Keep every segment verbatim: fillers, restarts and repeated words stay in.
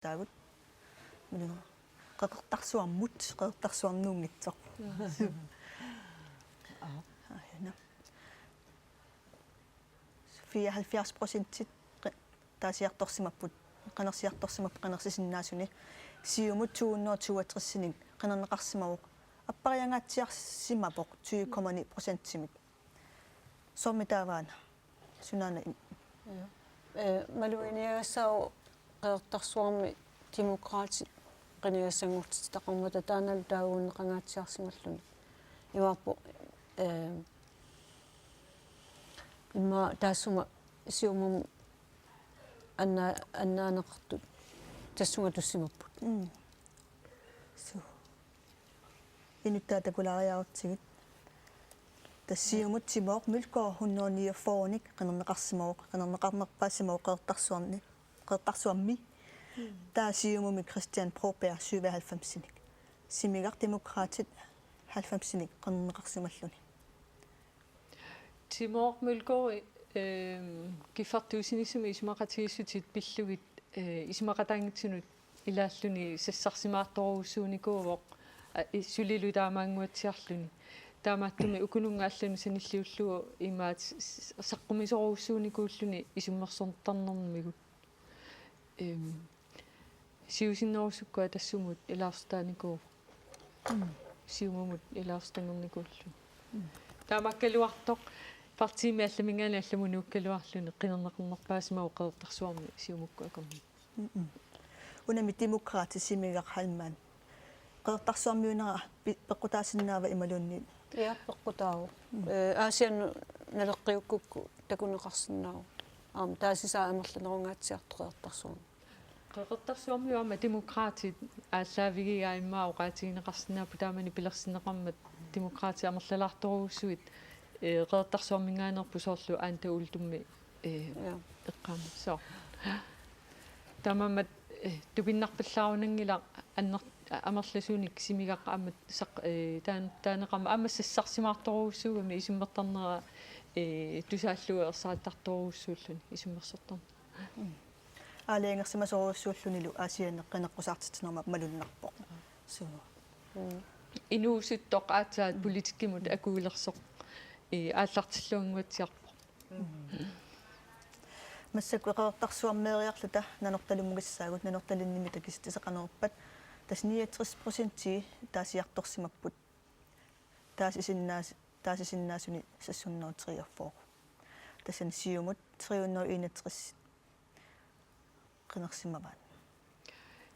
Taagut. Minu Qeqertarsuarmut, Qeqertarsuarnuunngitsoq. Aajuna. Fireoghalvfjerds procentit qi-, taasiartorsimapput, qinersiartorsimapput qinersisinnaasuni. Siumut to hundrede toogtresinik qinerneqarsimavoq. Appariangaatsiarsimavoq tyve komma ni procentimik. Soormi taavaana? Sunaana im- Ja. Eh, maluginiagassaavoq Qeqertarsuarmi Demokraatit qinigassanngortitaqarmata taannalu taaguunneqangaatsiarsimalluni. Imaappoq, eh, immaqa taassuma Siumumut anna-, annaaneqartut tassunga tussimapput. Mm. Suu. Inuttaat takulaariarutsigit. Tassa Siumut Timoq Mølgaard hundrede niogfyrrenik qinerneqarsimavoq, qinerneqarnerpaasimavoq Qeqertarsuarni, Qeqertarsuarmi. Taava Siumumi Christian Broberg syvoghalvfemsinik. Simigaq Demokraatit halvfemsinik qinerneqarsimalluni. Timoq Mølgaard, ehm, kiffartuussinissamut isumaqatigiissutit pillugit, eh, isumaqataanngitsunut ilaalluni sassarsimaartorujussuunikuuvoq, a, i-, sulilu taamaannguatsiarluni. Taamaattumik ukununnga allanut sanilliullugu imaat s-, s-, saqqumisorujussuunikuulluni isummersortarnermigut. Ehm, siusinnerusukkut Atassumut ilaasortaanikuuvoq. Mm. Siumumut ilaasortannginnikuullugu. Mm. Taamaakkaluartoq partiimi allaminngaanniit allamut nuukkaluarluni qinerneqarnerpaasimavoq Qeqertarsuarmi Siumukkut akornanni. Mm-mm. Unami Demokraatit Simigaq Heilmann. Qeqertarsuarmiunera pi-, peqqutaasinnaava imaluunniit? Ja, peqqutaavoq. Mm. Eh, Aasiannut naleqqiukkukku takuneqarsinnaavoq. Aamma taasisaa amerlanerungaatsiartoq Qeqertarsuarmi. Qeqertarsuarmiut aamma Demokraatit aallaavigigaat immaqa oqaatigineqarsinnaapput taamani pilersinneqarmat Demokraatit amerlalaartorujussuit, eh, Qeqertarsuarminngaanneerput soorlu Anda Uldummi, eh, ja, eqqaamassa. Taamaammat, eh, tupinnarpallaarunanngilaq anner-, amerlasuunik Simigaq aamma saq-, eh, taan-, taaneqarmat aamma sassarsimaartorujussuugami isummertarnera, eh, tusaallugu ersarittartorujussuulluni isummersortarnera. Mm. Aalajangersimasorujussuullunilu Aasianneq qineqqusaartitsinerma malunnarpoq. Suu. Mm. Inuusuttoq aatsaat politikkimut akuulersoq, eh, aallartilluannguatsiarpoq. Mm. Massakkut Qeqertarsuarmeeriarluta Nanortalimmukassaagut, Nanortalimmimi takussutissaqarnerpat, tassa niogtres procenti taasiartorsimapput. Taasisinnaas-, taasisinnaasuni seks hundrede og treogfyrre. Tassani Siumut tre hundrede og enogtres qinersimavaat.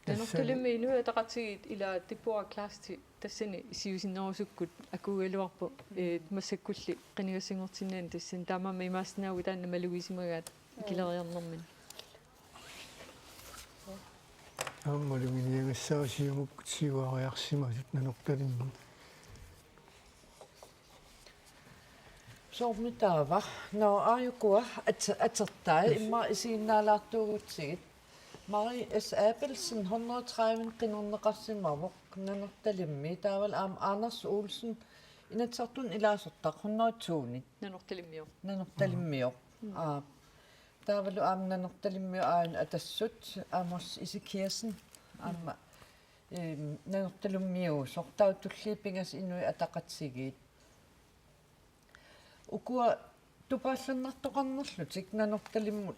Nanortalimmi Inuit Ataqatigiit ila Deborah Kleist tassani siusinnerusukkut akuugaluarpoq, eh, massakkulli qinigassanngortinniarluni tassani, taamaammat imaassinnaavoq taanna malugisimagaat ikileriarnermini. Aamma maluginiagassaaq Siumukkut siuariarsimasut Nanortalimmut. Soormi taava? Nå, aajukua at-, atertai, immaqa isiginnaalaartuugutsigit. Marie S. Abelsen hundrede og tredive qinerneqarsimavoq Nanortalimmi, taavalu aamma Anders Olsen, Inatsisartuni ilaasortaq, hundrede og to-nik. Nanortalimmiooq. Nanortalimmiooq. Mm. Aap. Taavalu aamma Nanortalimmiut aajuna Atassut, Amos Ezekiassen, aamma, ehm, Nanortalimmiuusoq, taava tulliit pingasut Inuit Ataqatigiit. Ukua tupaallannartoqarnerlutik Nanortalimmut.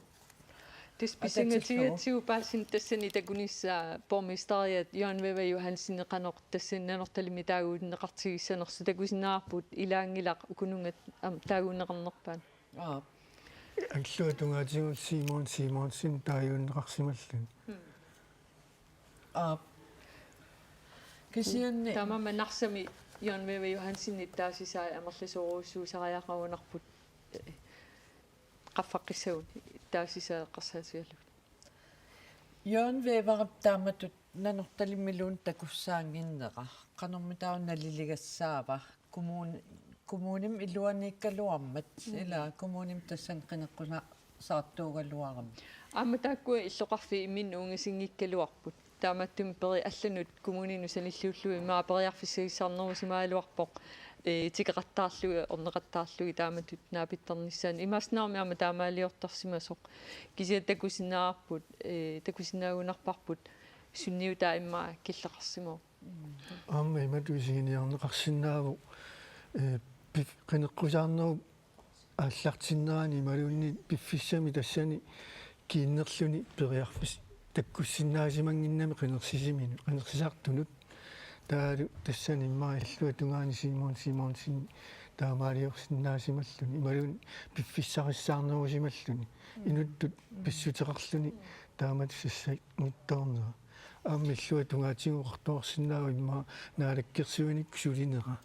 Tassa atatillugu. Pisangatigatsigu paasini tassani takunissaa borgmesteriat Jørgen Wæver Johansen qanoq tassani Nanortalimmi taaguunneqartigissanersoq takusinnaavarput, ilaanngilaq ukununnga aamma taaguunneqarnerpaat. Aap. Alluatungaatigut Simon Simonsen taaguunneqarsimalluni. Mm. Aap. Kisianni. Taamaammat Narsami Jørgen Wæver Johansenip taasisai amerlasoorujussuusariaqarunarput, eh, qaffaqqissagut taasisai eqqarsaatigalugu. Jørgen Wæverip taamatut Nanortalimmiluunniit takussaannginnera qanormitaava naliligassaava? Kommun-, kommunimi iluaniikkaluarmat, mm, ila kommunimi tassani qineqqusaartuugaluarami. Aamma taakkua illoqarfiit imminnut ungasinngikkaluarput. Taamaattumik peri-, allanut kommuninut sanilliullugu immaqa periarfissagissaarnerusimagaluarpoq, ee, tikeqattaarlugit, orneqattaarlugit taamatut naapittarnissaanut. Imaassinnaagami aamma taamaaliortarsimasoq. Kisianni takusinnaavarput, ee, takusinnaagunarparput sunniutaa immaqa killeqarsimavoq. Aamma imatut isiginiarneqarsinnaavoq, ee, pif-, qineqqusaarnerup aallartinnerani imaluunniit piffissami tassani kiinnerluni periarfis-, takkussinnaasimanngimmat qinersisiminut, qinersisartunut. Taavalu tassani immaqa illuatungaa Simon Simonsen taamaaliorsinnaasimalluni imaluunniit piffissarissaarnerusimalluni. Inuttut pissuteqarluni taamatut sassannittoornera. Aamma illuatungaatigoqartuarsinnaavoq immaqa naalakkersuinikkut sulinera.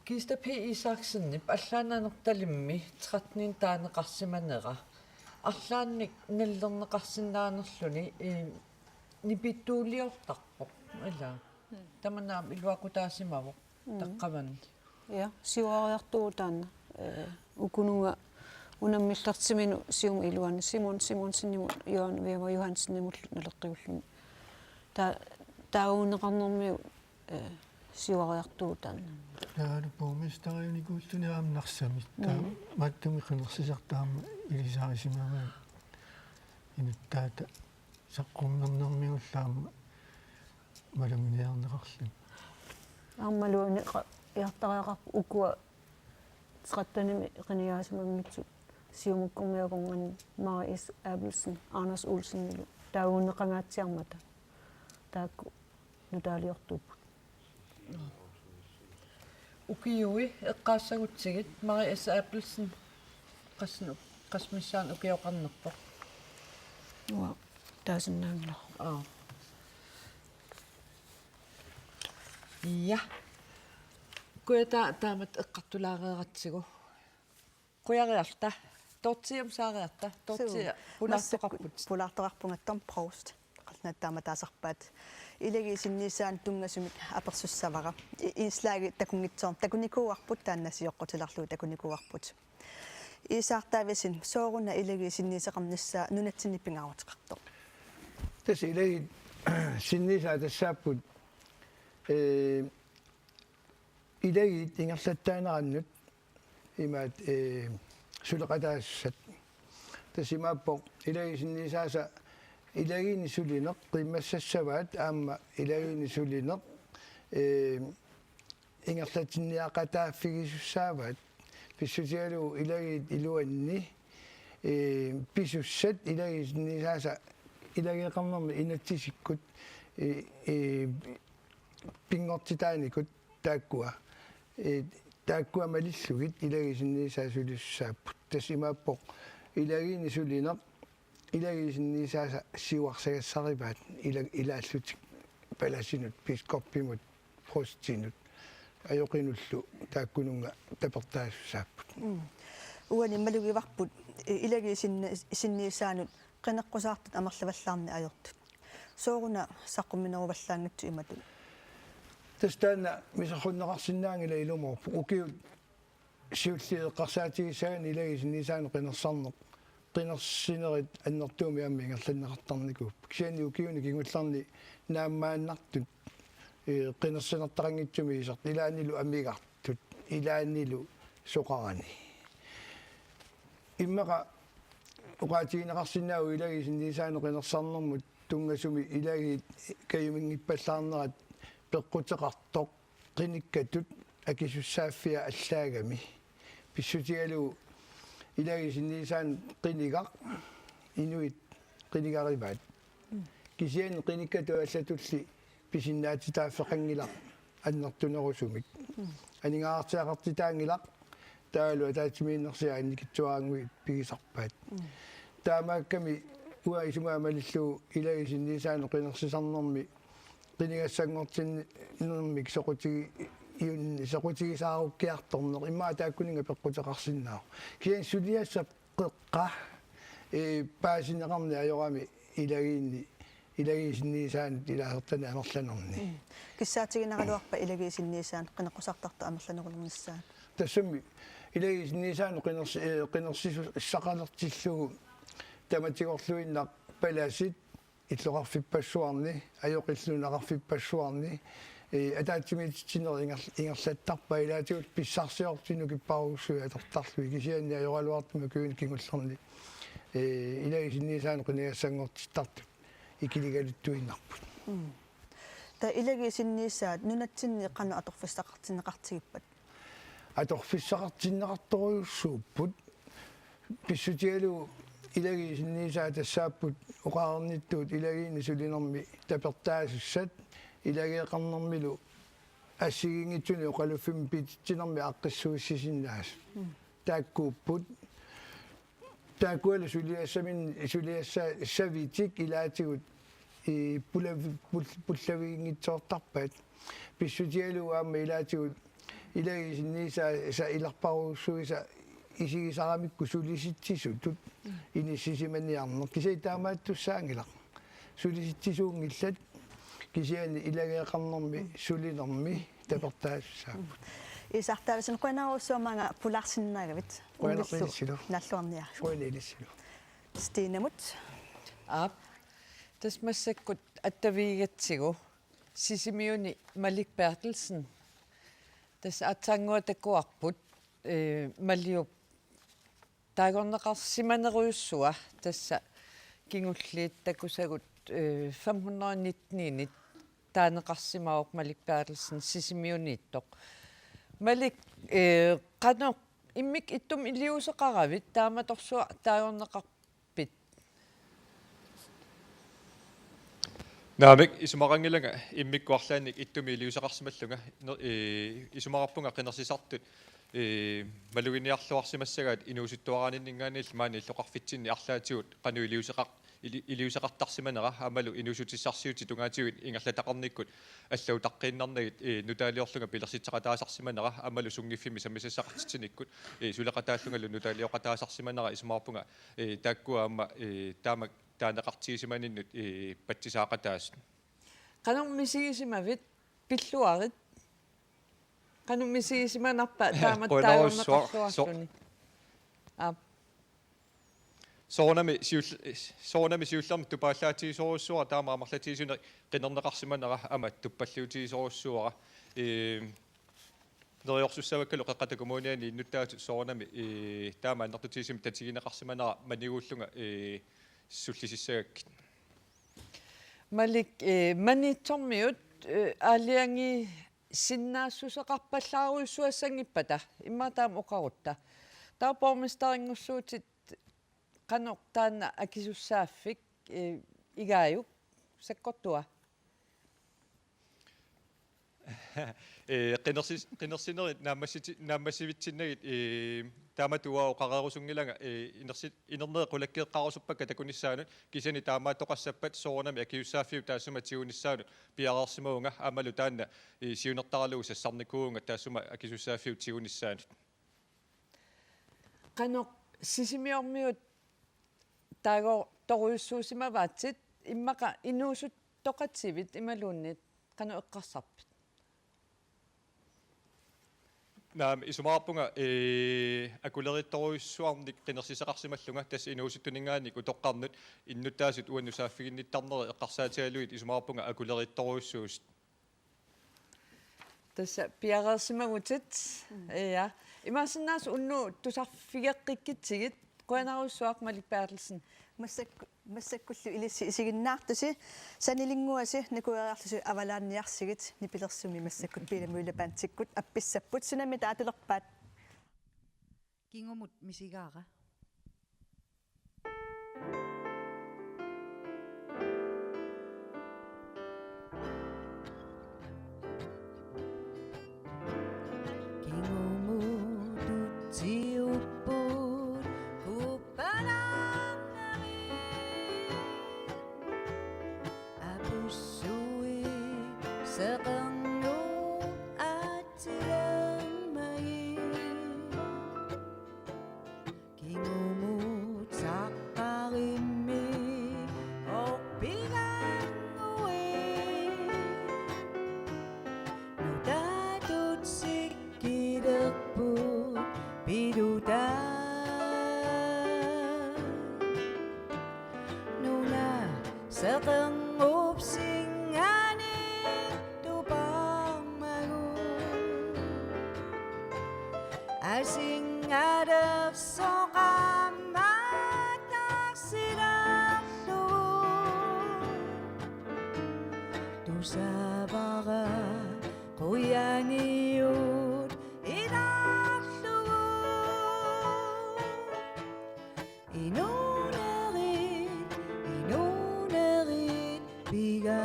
Kista P. Isaksenip allaat Nanortalimmi tretten taaneqarsimanera. Arlaannik nallerneqarsinnaanerluni, ee, nipituuliortarpoq. Ila. Tamanna aamma iluaqutaasimavoq. Mm. Taqqavani. Ja, siuariartuuvoq taanna. Ee, ukununnga unammillertiminut siumut iluani Simon Simonsenimut Johan Weber Johansenimullu naleqqiulluni. Ta-, taaguunneqarnermigut, ee, siuariartuuvoq taanna. Taavalu borgmesteriunikuulluni aamma Narsami. Taa-, mm, matumi qinersisartut aamma ilisarisimavaat. Inuttaata saqqummernermigullu aamma maluginiarneqarluni. Aammalu aniqa iartariaqarpoq ukua trettenimi qinigaasimammittut Siumukkormiut akornanni Mari S. Abelsen, Anders Olsenilu taaguunneqangaatsiarmata. Taakku nutaaliortuupput. Ukiui eqqaassagutsigit Mari S. Abelsen qassinut, qassit missaanni ukioqarnerpoq? Uanga taasinnaanngilara. Aa. Ja. Kujataa taamatut eqqartulaareeratsigu. Qujariarta. Toortiamsaariarta. Toortia. Suu. Pulaartoqarput. Massakkut pulaartoqarpunga Tom Proust. Qallunaat taama taasarpaat. Ilagiit sinniisaannut tunngasumik apersussavara. I-, indslagi takunngitsoorn-, takunikuuarput taanna sioqqutilaarlugu takunikuuarput. Iisaartaavisi sooruna ilagiit sinniisaqarnissaa nunatsinni pingaaruteqartoq? Tassa ilagiit sinniisaat tassaapput, ee, ilagiit ingerlattaanerannut imaat, ee, suleqataasussat. Tassa imaappoq ilagiit sinniisaasa ilagiinni sulineq qiimmassassavaat aamma ilagiinni sulineq, ee, ingerlatinniaqataaffigisussaavaat pissutigalugu ilagiit iluanni, ee, pisussat ilagiit sinniisaasa ilageeqarnermi inatsisikkut, ee, ee, pinngortitaanikut taakkua, ee, taakkua malillugit ilagiit sinniisaasa sulisussaapput. Tassa imaappoq ilagiinni sulineq ilagiit sinniisaasa siuarsagassarivaat ila-, ilaallutik palasinut, biskoppimut, prostinut, ajoqinullu taakkununnga tapertaasussaapput. Mm. Uani malugivarput i-, ilagiit sinni-, sinniisaannut qineqqusaartut amerlavallaarneq ajortut. Sooruna saqqummineruvallaanngitsoq imatut? Tassa taanna misissorneqarsinnaanngilaq ilumoorpoq. Ukiut siulliit eqqarsaatigissagaanni ilagiit sinniisaannut qinersisarneq, qinersinerit annertuumik aamma ingerlanneqartarnikuupput. Kisianni ukiuni kingullerni naammaannartut, ee, qinersinertaqanngitsumik isertut, ilaannilu amigartut, ilaannilu soqarani. Immaqa oqaatigineqarsinnaavoq ilagiit sinniisaannut qinersisarnermut tunngasumik ilagiit kajuminngippallaarnerat peqquteqartoq qinikkatut akisussaaffia allaagami. Pissutigalugu ilagiit sinniisaannut qinigaq, inuit qinigarivaat. Kisianni qinikkatut allatulli pisinnaatitaaffeqanngilaq annertunerusumik. Aningaasarsiaqartitaanngilaq taavalu ataatsimiinnersiaq annikitsuaraannguit pigisarpaat. Taamaakkami uanga isumaga malillugu ilagiit sinniisaannut qinersisarnermi qinigassanngortinnermik soqutigiunni-, soqutigisaarukkiartorneq immaqa taakkuninnga peqquteqarsinnaavoq. Kisianni suliassap qeqqa, ee, paasineqarneq ajorami ilagiinni, ilagiit sinniisaannut ilaasortanik amerlanerni. Mm. Kissaatiginaraluarpa ilagiit sinniisaannut qineqqusaartartut amerlanerulernissaat? Tassami ilagiit sinniisaannut qinersi-, ee, qinersissaqalertillugu tamatigorluinnaq palasit illoqarfippassuarni, ajoqillu nunaqarfippassuarni, ee, ataatsimiititsinerit inger-, ingerlattarpaat, ilaatigut pissarsiortut nukipparujussuit atortarlugit, kisianni ajoraluartumik ukiuni kingullerni, ee, ilagiit sinniisaannut qinigassanngortittartut ikiligaluttuinnarput. Taava ilagiit sinniisaat nunatsinni qanoq atorfissaqartinneqartigippat? Atorfissaqartinneqartorujussuupput. Pissutigalugu ilagiit sinniisaat tassaapput oqarnittut ilagiinni sulinermi tapertaasussat, ilageeqarnermilu assigiinngitsunik oqaluffimmi pititsinermi aaqqissuussisinnaasut. Taakkuupput. Taakkualu suliassamin-, suliassavitik ilaatigut i pulavi-, pul-, pullaviginngitsoortarpaat. Pissutigalugu aamma ilaatigut ilagiit sinniisaasa ilarparujussuisa isigisaramikku sulisitsisutut inissisimaniarneq. Kisianni taamaattussaanngilaq. Sulisitsisuunngillat kisianni ilageeqarnermi sulinermi tapertaasussaapput. Isak Davidsen, qujanarujussuaq maanga pulaarsinnaagavit. Qujanaq ilissilu. Nalluarniaruk. Qujanaq ilissilu. Stinamut. Aap. Tassa massakkut attavigigatsigu Sisimiuni Malik Berthelsen. Tassa aatsaannguaq takuarput, ee, Maliup taagorneqarsimanerujussuaq, tassa kingulliit takusagut, ee, fem hundrede nitten-init taaneqarsimavoq Malik Berthelsen Sisimiuniittoq. Malik, ee, qanoq immikkut ittumik iliuuseqaravit, taamatorsuaq taagorneqarpit? Naamik, isumaqanngilanga immikkut arlaannik ittumik iliuuseqarsimallunga, ner-, ee, isumaqarpunga qinersisartut, ee, maluginiarluarsimassagaat inuusuttuaraaninninngaanniillu maani illoqarfitsinni arlaatigut qanoq iliuuseqar-, ili-, iliuuseqartarsimanera aammalu inuussutissarsiutit tungaatigut ingerlataqarnikkut allautaqqiinnarnagit, ee, nutaaliorlunga pilersitseqataasarsimanera aammalu sunngiffimmi sammisassaqartitsinikkut, ee, suleqataallungalu nutaalioqataasarsimanera isumaqarpunga, ee, taakkua aamma, ee, taamak taaneqartigisimaninnut, ee, patsisaaqataasut. Qanoq misigisimavit, pilluarit? Qanoq misigisimanarpa taamak Qujanarujussuaq, so- taagorneqarluarluni? Aap. Soorunami siull-, soorunami siullermik tupaallaatigisorujussuuara, taama amerlatigisuni qinerneqarsimanera aamma tuppalliutigisorujussuuara. Ee, neriorsussavakkalu Qeqqata Kommuniani innuttaasut soorunami, ee, taama annertutigisumik tatigineqarsimanera maniguullunga, ee, sullisissagakkit. Malik, ee, Maniitsormiut, ee, aalajangiisinnaassuseqarpallaarujussuassanngippata, immaqa taama oqarutta. Taava borgmesterinngussuutit qanoq taanna akisussaaffik, ee, igaajuk, sakkortua? Ee, qinersis-, qinersinerit naammassiti-, naammassivitsinnagit, ee, taamatut uanga oqareerusunngilanga, ee, inersi-, inernerit qulakkeeqqaarusuppakka takunissaanut, kisianni taamaattoqassappat soorunami akisussaaffiup taassuma tigunissaanut piareersimavunga aammalu taanna, ee, siunertaralugu sassarnikuuvunga taassuma akisussaaffiup tigunissaanut. Qanoq Sisimiormiut taagortorujussuusimavaatsit, immaqa inuusuttoqativit imaluunniit qanoq eqqarsarpit? Naamik, isumaqarpunga, ee, akulerittorujussuarnik qinersisoqarsimallunga, tassa inuusuttuninngaanniit utoqqarnut innuttaasut uannut saaffiginnittarneri eqqarsaatigalugit isumaqarpunga akulerittorujussuusut. Tassa piareersimavutit. Mm. Ja. Imaassinnaavoq unnugu tusarfigeqqikkitsigit, qujanarujussuaq Malik Berthelsen. Massakku-, massakkullu ilissi isiginnaartusi, sanilinnguasi, nakueriarlusi avalaanniarsigit, nipilersumi massakkut Pele Møller Bandikkut appissapput, sunami taatulerpaat? Kingumut misigaara. Kingumut utsiupput kuppalaarneri. Apussuit seqernup aatsilermagit. Kingumut saqqarimmi orpigannguit. Nutaatut sikkilerput pilutaa. Nuna seqernup singaanit tupaarmagut. Asingalersoqammatarsilaarlugu. Savara qujaniut inarlugu. Inuunerit, inuunerit piga.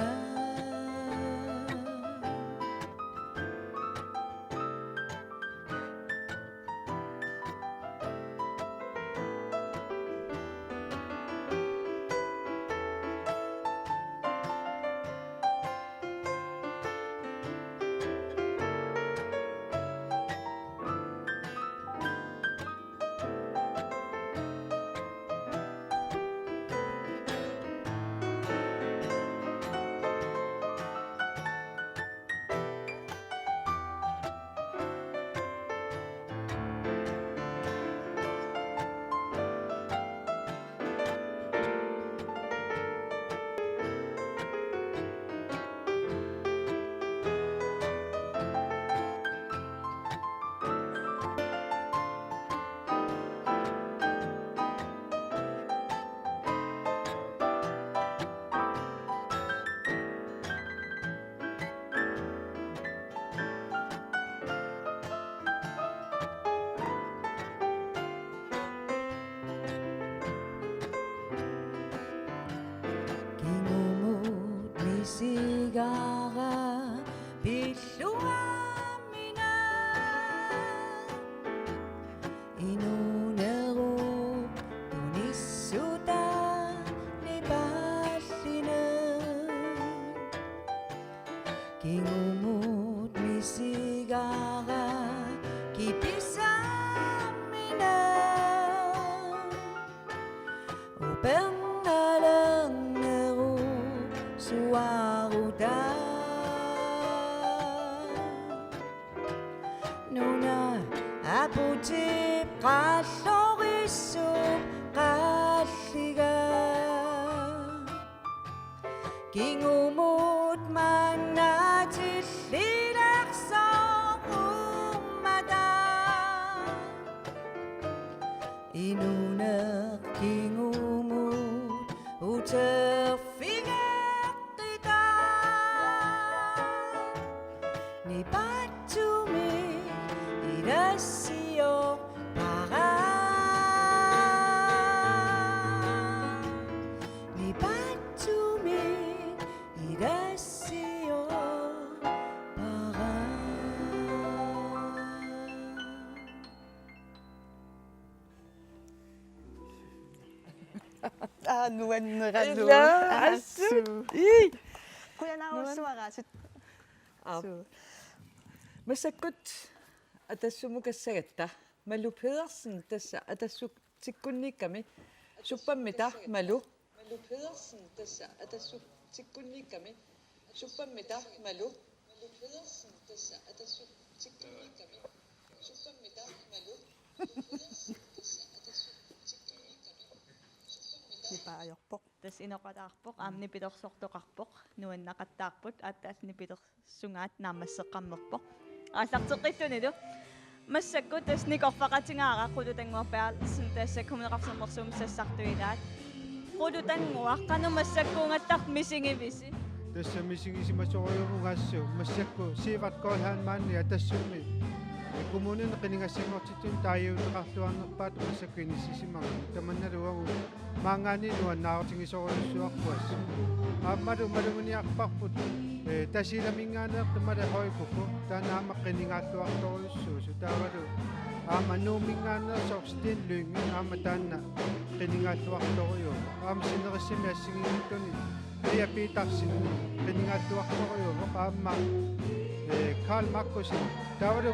Kingumut misigara pilluammina. Inuunerup tunissutaq nipaallineq. Kingumut misigara kipisammina. Upernalernerup suaarutaq. Nuna aputip qallorissup qalliga. Kingumut maannaatillilersorummata. Inuuneq kingumut uterfigeqqita. Nipaattumik ilassiorpara. Nipaattumik ilassiorpara. Aa, nuanneralu. Ilaa, assut. Assut. Ii. Qujanarujussuaq, assut. Aap. Suu. Massakkut Atassummukassagatta. Malu Pedersen tassa Atassut tikkunnikkami. Suppammita Malu? Malu Pedersen tassa Atassut tikkunnikkami. Suppammita Malu? Malu Pedersen tassa Atassut tikkunnikkami. Suppammita Malu? Malu Pedersen tassa Atassut tikkunnikkami. Suppammita Nipaajorpoq. Tassa inoqataarpoq, aamma nipilersortoqarpoq, nuannaqattaarput, aatsaat nipilersungaat naammasseqqammerpoq. Aallarteqqittunilu. Massakkut tassa nikorfaqatigaara Qulutannguaq Berthelsen, tassa Kommuneqarfik Sermersuumi sassartut ilaat. Qulutannguaq, qanoq massakkuugattarpit, misigivisi? Tassa misigisimasorujuuvunga assut, massakkut Sivert Kohlheim maani Atassummi kommunini qinigassanngortittunik taaguuteqarluarnerpaatut massakkut inissisimavunga. Tamannalu uagut maanngaanniit nuannaarutigisorujussuarput assut. Aammalu maluginiarparput, eh, Tasiilaminngaanneersoq Mette Høegh-Kofod, taanna aamma qinigaalluartorujussuusoq. Taavalu aamma Nuumminngaanneersoq Steen Lynge, aamma taanna qinigaalluartorujuuvoq. Aamma sinerissami assigiinngitsuni Pia Petersen qinigaalluartorujuuvoq, aamma, eh, Carl Markussen. Taavalu,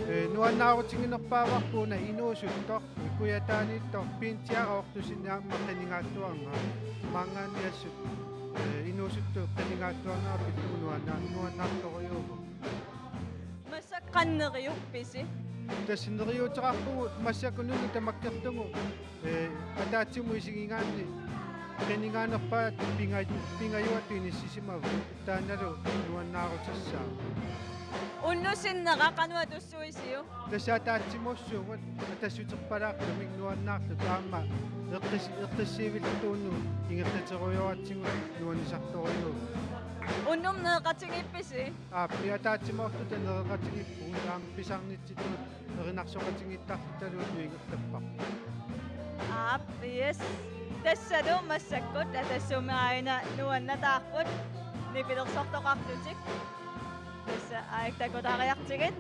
eh, nuannaarutiginerpaavarput una inuusuttoq, Kujataaniittoq, Pintiara Ottosen aamma qinigaalluarnera. Maanngaanniit assut, eh, inuusuttut qinigaalluarnera pillugu nuanna-, nuannaartorujuuvoq. Massakkut qanoq neriuppisi? Tassa neriuuteqarpugut massakkut nunat tamakkerlugu, eh, ataatsimut isigigaanni qinigaanerpaatut pinga-, pingajuattut inissisimavagut, taannalu nuannaarutissaavoq. Unnuk sinnera qanoq atussuisiuk? Tassa ataatsimuussuugut, atassuterpalaartumik nuannaarluta aamma eqqis-, eqqissiivilluta unnuk ingerlaterujoratsigu nuannisartorujuuvoq. Unnuk nereqatigiippisi? Aap, ataatsimuussuugut nereqatigiippugut aamma pisarnitsitut erinarsoqatigiittarluta unnuk ingerlapparput. Aap, yes. Tassalu massakkut Atassummik aajuna nuannaarput nipilersortoqarlutik. Tassa aajuna takulaariartigit.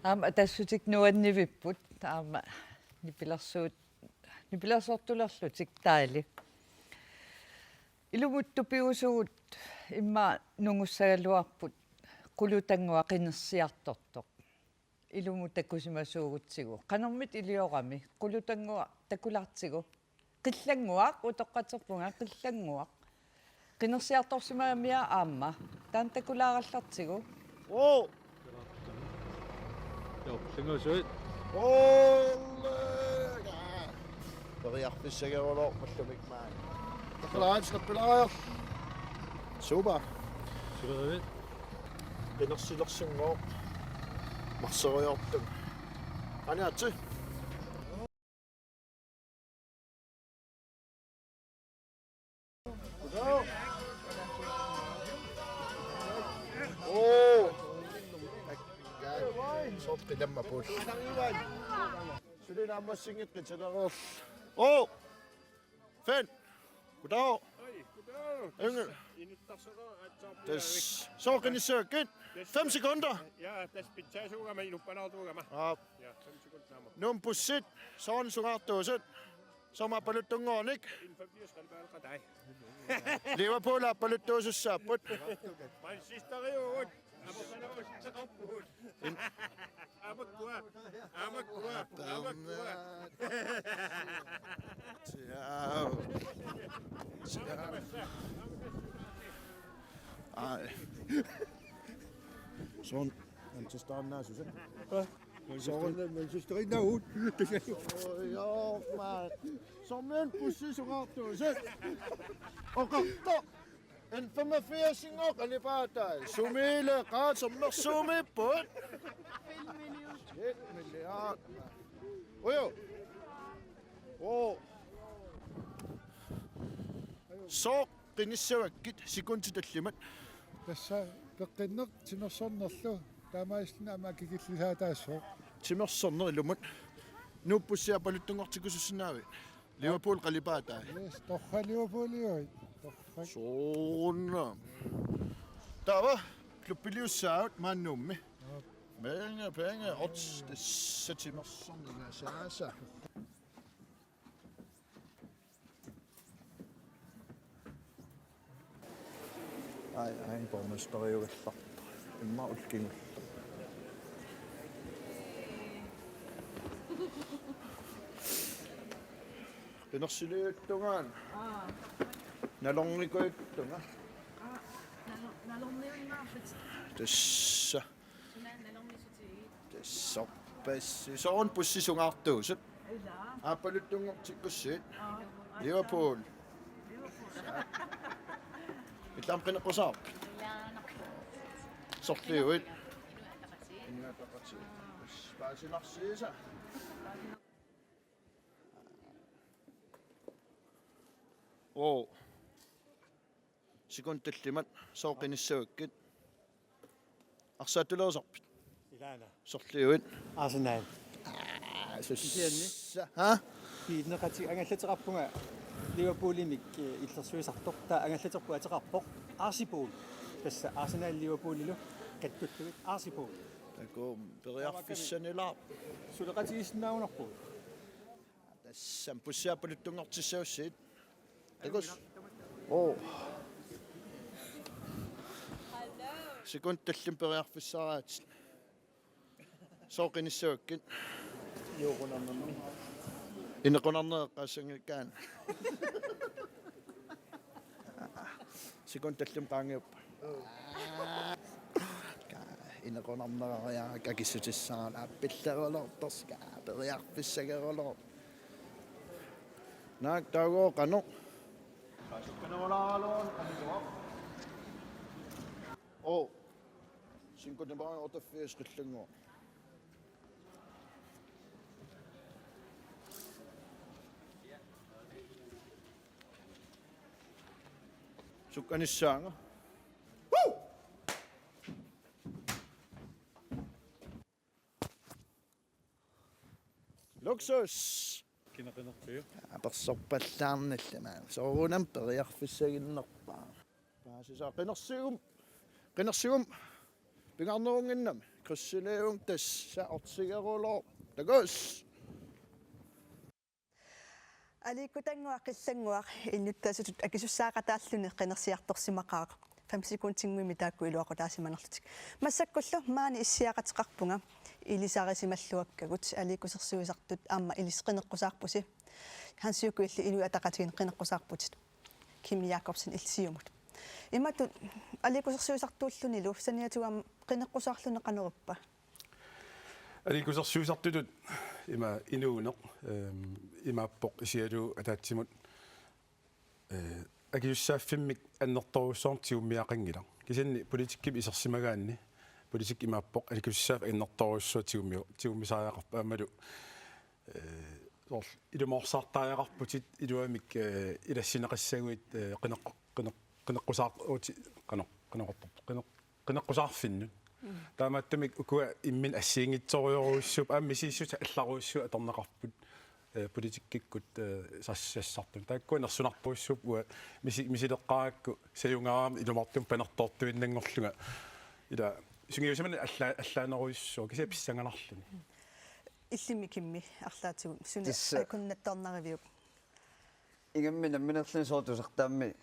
Aamma Atassutik nuannivipput, aamma nipilersuut, nipilersortulerlutik taali. Ilumut tupiusugut immaqa nungussagaluarput Qulutannguaq qinersiartortoq. Ilumut takusimasuugutsigu. Qanormita iliorami? Qulutannguaq takulaartigu. Qillannguaq, utoqqatserpunga, Qillannguaq. Qinersiartorsimagamiuk aamma. Taanna takulaarallartigu. Oo! Joo, singusuit. Olle! Periarfissagerulooq mallumik maani. Takulaarallartigu. Super. Silerivit. Qinersilersunngooq. Marserujoortunga. Aniatsi. Oo. Sooq qilamma puul. Suli naammassinngikkaluarluni. Oo. Finn. Goddag. Hej, goddag. Engel. Inuttarseqaaq aatsaarput. Tassa. Sooq qinissavakkit? Fem sekunder. Ja, tassa pitsaasuugama inuppalaartuugama. Aap. Ja, fem sekunder aamma. Nuummut bussit, soormi sungaartuusut? Soormi aappaluttunngornik? En femogfirs qalipaateqatai. Liverpool aappaluttuusussaapput. Manchesteriugut. Amakkua, amakkua, amakkua. Ciao. Ciao. Ai. Soormi Manchesterinnaassuseq. Soormi Manchesterinnaassuseq. Joo, mand. Soormi bussit sungaartuusut? Oqartoq. En femogfirsinngooq qalipaatai. Sumiileqaat, sermersuumiipput. Et milliard. Uju. Oo. Sooq qinissavakkit sekundit tallimat? Tassa peqqinneq timersornerlu taamaalilluni aamma akikillisaataassooq. Timersorneq ilumut. Nuummut bussit aappaluttunngortikkusussinnaavit? Liverpool qalipaatai. Yes, torrak Liverpooliuit. Torrak. Soorunami. Taava klubbiliussaagut maani Nuummi. Joo. Penge, penge, odds, tassa timersorningasaasa. Ai, ai, borgmesteriugallarpoq. Immaqa ullut kingulleq. Qinersiliuttunga. Aa. Nalornikuuttunga. Aa, nalo-, nalorniunnaarput. Tassa. Suna nalornissutigiuk? Tassa orpassi. Soormi bussit sungaartuusut? Ilaa. Aappaluttunngortikkussigit? Aa. Liverpool. Liverpool. Ilaa aamma qineqqusaarpit? Ilaa. Sorliuit? Inuit Ataqatigiit. Inuit Ataqatigiit. Paasilarsiisa. Oo. Sekundit tallimat, sooq qinissavakkit? Arsaattulerisarpit? Ilaana. Sorliuit? Arsenal. Aa, sus. Kisianni? Ha? Kiinneqatik angallateqarpunga Liverpoolimik, eh, illersuisartoq. Taava angallaterput ateqarpoq Arsipool. Tassa Arsenal Liverpoolilu kattullugit Arsipool. Takuuk periarfissanilaarpoq. Suleqatigiissinnaagunarpugut. Tassami bussit aappaluttunngortissagussigit. Takuss. Oo. Sekundit tallimat periarfissaraatit. Sooq qinissavakkit? Inequnarnermi. Inequnarneq eqqaassanngikkaanni. Sekundit tallimat qaangiupput. Inequnarnerariarakku akissutissara aappilleruloortorsuka periarfissageruloor. Naak taagooq qanoq? Sukkanerulaaraluarluni aniguaq. Oo. Sinkutimara otaffias qillannguaq. Sukkanissaanga. Woo! Luksus! Kinaqinerpiu? Apersorpallaarnallama. Soorunami periarfissaginnerpaa. Paasisaa qinersigum. Qinersigum. Pingaarnerunnginnami. Krissileevung tassa ortigeruloor. Takuss. Aliikkutannguaq qillannguaq innuttaasutut akisussaaqataalluni qinersiartorsimaqaaq. Fem sekundinnguimmi taakku iluaqutaasimanerlutik. Massakkullu maani issiaqateqarpunga ilisarisimalluakkagut aliikkusersuisartut aamma ilissi qineqqusaarpusi. Hans Jukup illit Inuit Ataqatigiinni qineqqusaarputit. Kim Jakobsen illit Siumut. Imatut aliikkusersuisartuullunilu saniatigut aamma qineqqusaarluni qanorippa? Aliikkusersuisartutut ima inuuneq, ehm, imaappoq isigalugu ataatsimut, eh, akisussaaffimmik annertoorujussuarmik tigummiaqanngilaq. Kisianni politikkimik isersimagaanni, politikki imaappoq aliikkusussaaffik annertoorujussuaq tigummi-, tigummisariaqarpoq aammalu, eh, soorlu ilumoorsaartariaqarputit iluamik, eh, ilassinneqassaguit, eh, qineq-, qineq-, qineqqusaar-, uti-, qanoq, qanoq-, qineq-, qineqqusaarfinnut. Mm. Taamaattumik ukua imminnut assigiinngitsorujorujussuupput, aamma misissutit allarujussuit atorneqarput, eh, politikkikkut, eh, sas-, sassartut. Taakkua nersunartorujussuupput, uanga misi-, misileqqaarakku sajungaarami ilumoortumik panertoortuinnanngorlunga. Ila sungiusimaneq alla-, allaanerujussuuvoq, kisianni pissanganarluni. Illimmi Kimmi arlaatigut suna Tassa akunnattoornariviuk? Ingammik nammineerluni soorlu tusartaammi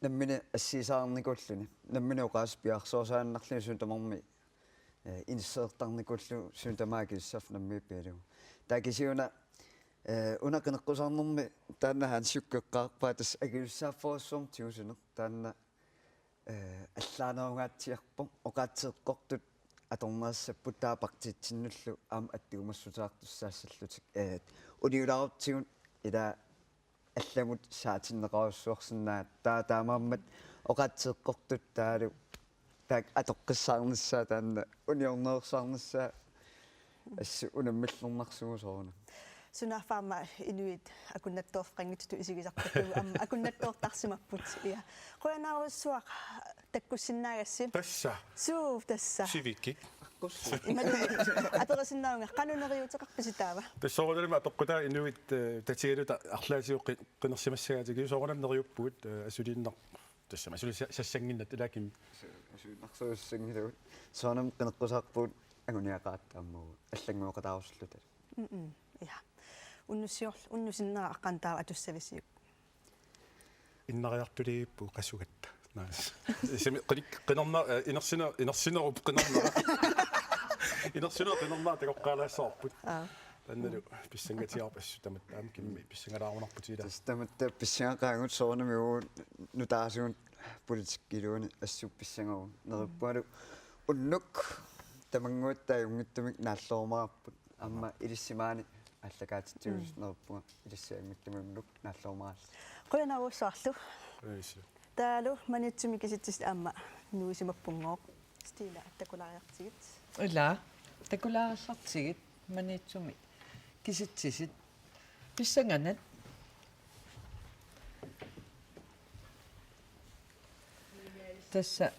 nammineq assigisaarnikuulluni. Nammineq oqaaseq piareersaannarluni suut tamarmik, eh, inissereertarnikuullugu suut tamaat akisussaaffimmik nammineq pigalugu. Taava kisianni una, eh, una qineqqusaarnermi taanna Hans Jukup eqqaarpaa tassa akisussaaffiusoq tigusineq taanna, eh, allaanerungaatsiarpoq oqaatsit eqqortut atorneqassapput taava partiitsinnullu aamma attuumassuteqartussaassallutik, eh, uniulaarutsigit ila allamut saatinneqarujussuarsinnaavoq. Taava taamaammat oqaatsit eqqortut taavalu taakku atoqqissaarnissaat taanna uniorneersaarnissaat assut unammillernarsugut soorunami. Sunaaffa aamma inuit akunnattoorfeqanngitsutut isigisartakkagut aamma akunnattoortarsimapput. Ja. Qujanarujussuaq takkussinnaagassi. Tassa. Suu, tassa. Sivikik. Imaluunniit aperisinnaagunga qanoq neriuuteqarpisi taava? Tassa soorunami apeqqutaa inuit, eh, tatigaluta arlaatigut qi-, qinersimassagaatigut soorunami neriuppugut, eh, asuliinnaq. Tassami asuli sa-, sassannginnattoq ilaa Kim. Su-, su-, narsuussanngilagut. Soorunami qineqqusaarpugut anguniagaqartut aamma allannguaqataarusulluta. Mm-mm. Ja. Unnussior-, unnussinnera aqqaneq taava atussavisiuk? Innariartuliippu qasugatta. Naa. Simi qinik-, qinerna-, eh, inersina-, inersinerup qinerna. Inersinerup qinerna takoqqaalaassavarput. Aa. Taannalu pissangatigaarput assut tamatta aamma Kimmi pissangalaarunarputit ilaa. Tassa tamatta pissangaqaagut soorunami uagut nutaarsugut politikkiluunniit assut pissangavugut. Neriuppungalu unnuk tamannguatta ajunngitsumik naallerumaarput. Aamma ilissi maani aallakaatitsivusi Mm. neriuppunga ilissi ajunngitsumik unnuk naallerumaarlusi. Qujanarujussuarlu. Qujanarujussuaq. Taavalu Maniitsumi kisitsisit aamma nuisimappunngooq. Stine, takulaariartigit. Ilaa, takulaariartigit Maniitsumi kisitsisit. Pissanganaq. Tassa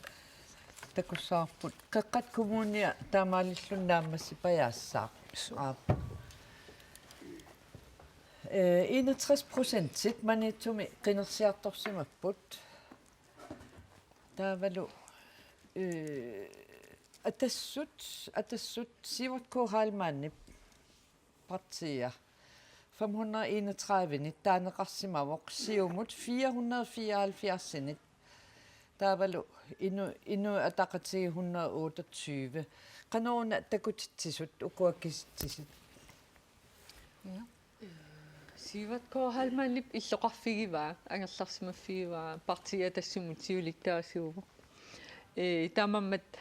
takussavarput Qeqqata Kommunia taamaalilluni naammassipajaassaaq. Aap. Eh, enogtres procentit Maniitsumi qinersiartorsimapput. Taavalu, eh, Atassut, Atassut Sivert K. Heilmannip partia fem hundrede enogtredive-nit taaneqarsimavoq, Siumut fire hundrede fireoghalvfjerds-init. Taavalu Inu-, Inuit Ataqatigiit hundrede otteogtyve. Qanoruna takutitsisut ukua kisitsisit? Ja. Sivert K. Heilmannip illoqarfigivaa, angerlarsimaffigivaa, partia tassunga siulittaasuuvoq. Ee, taamaammat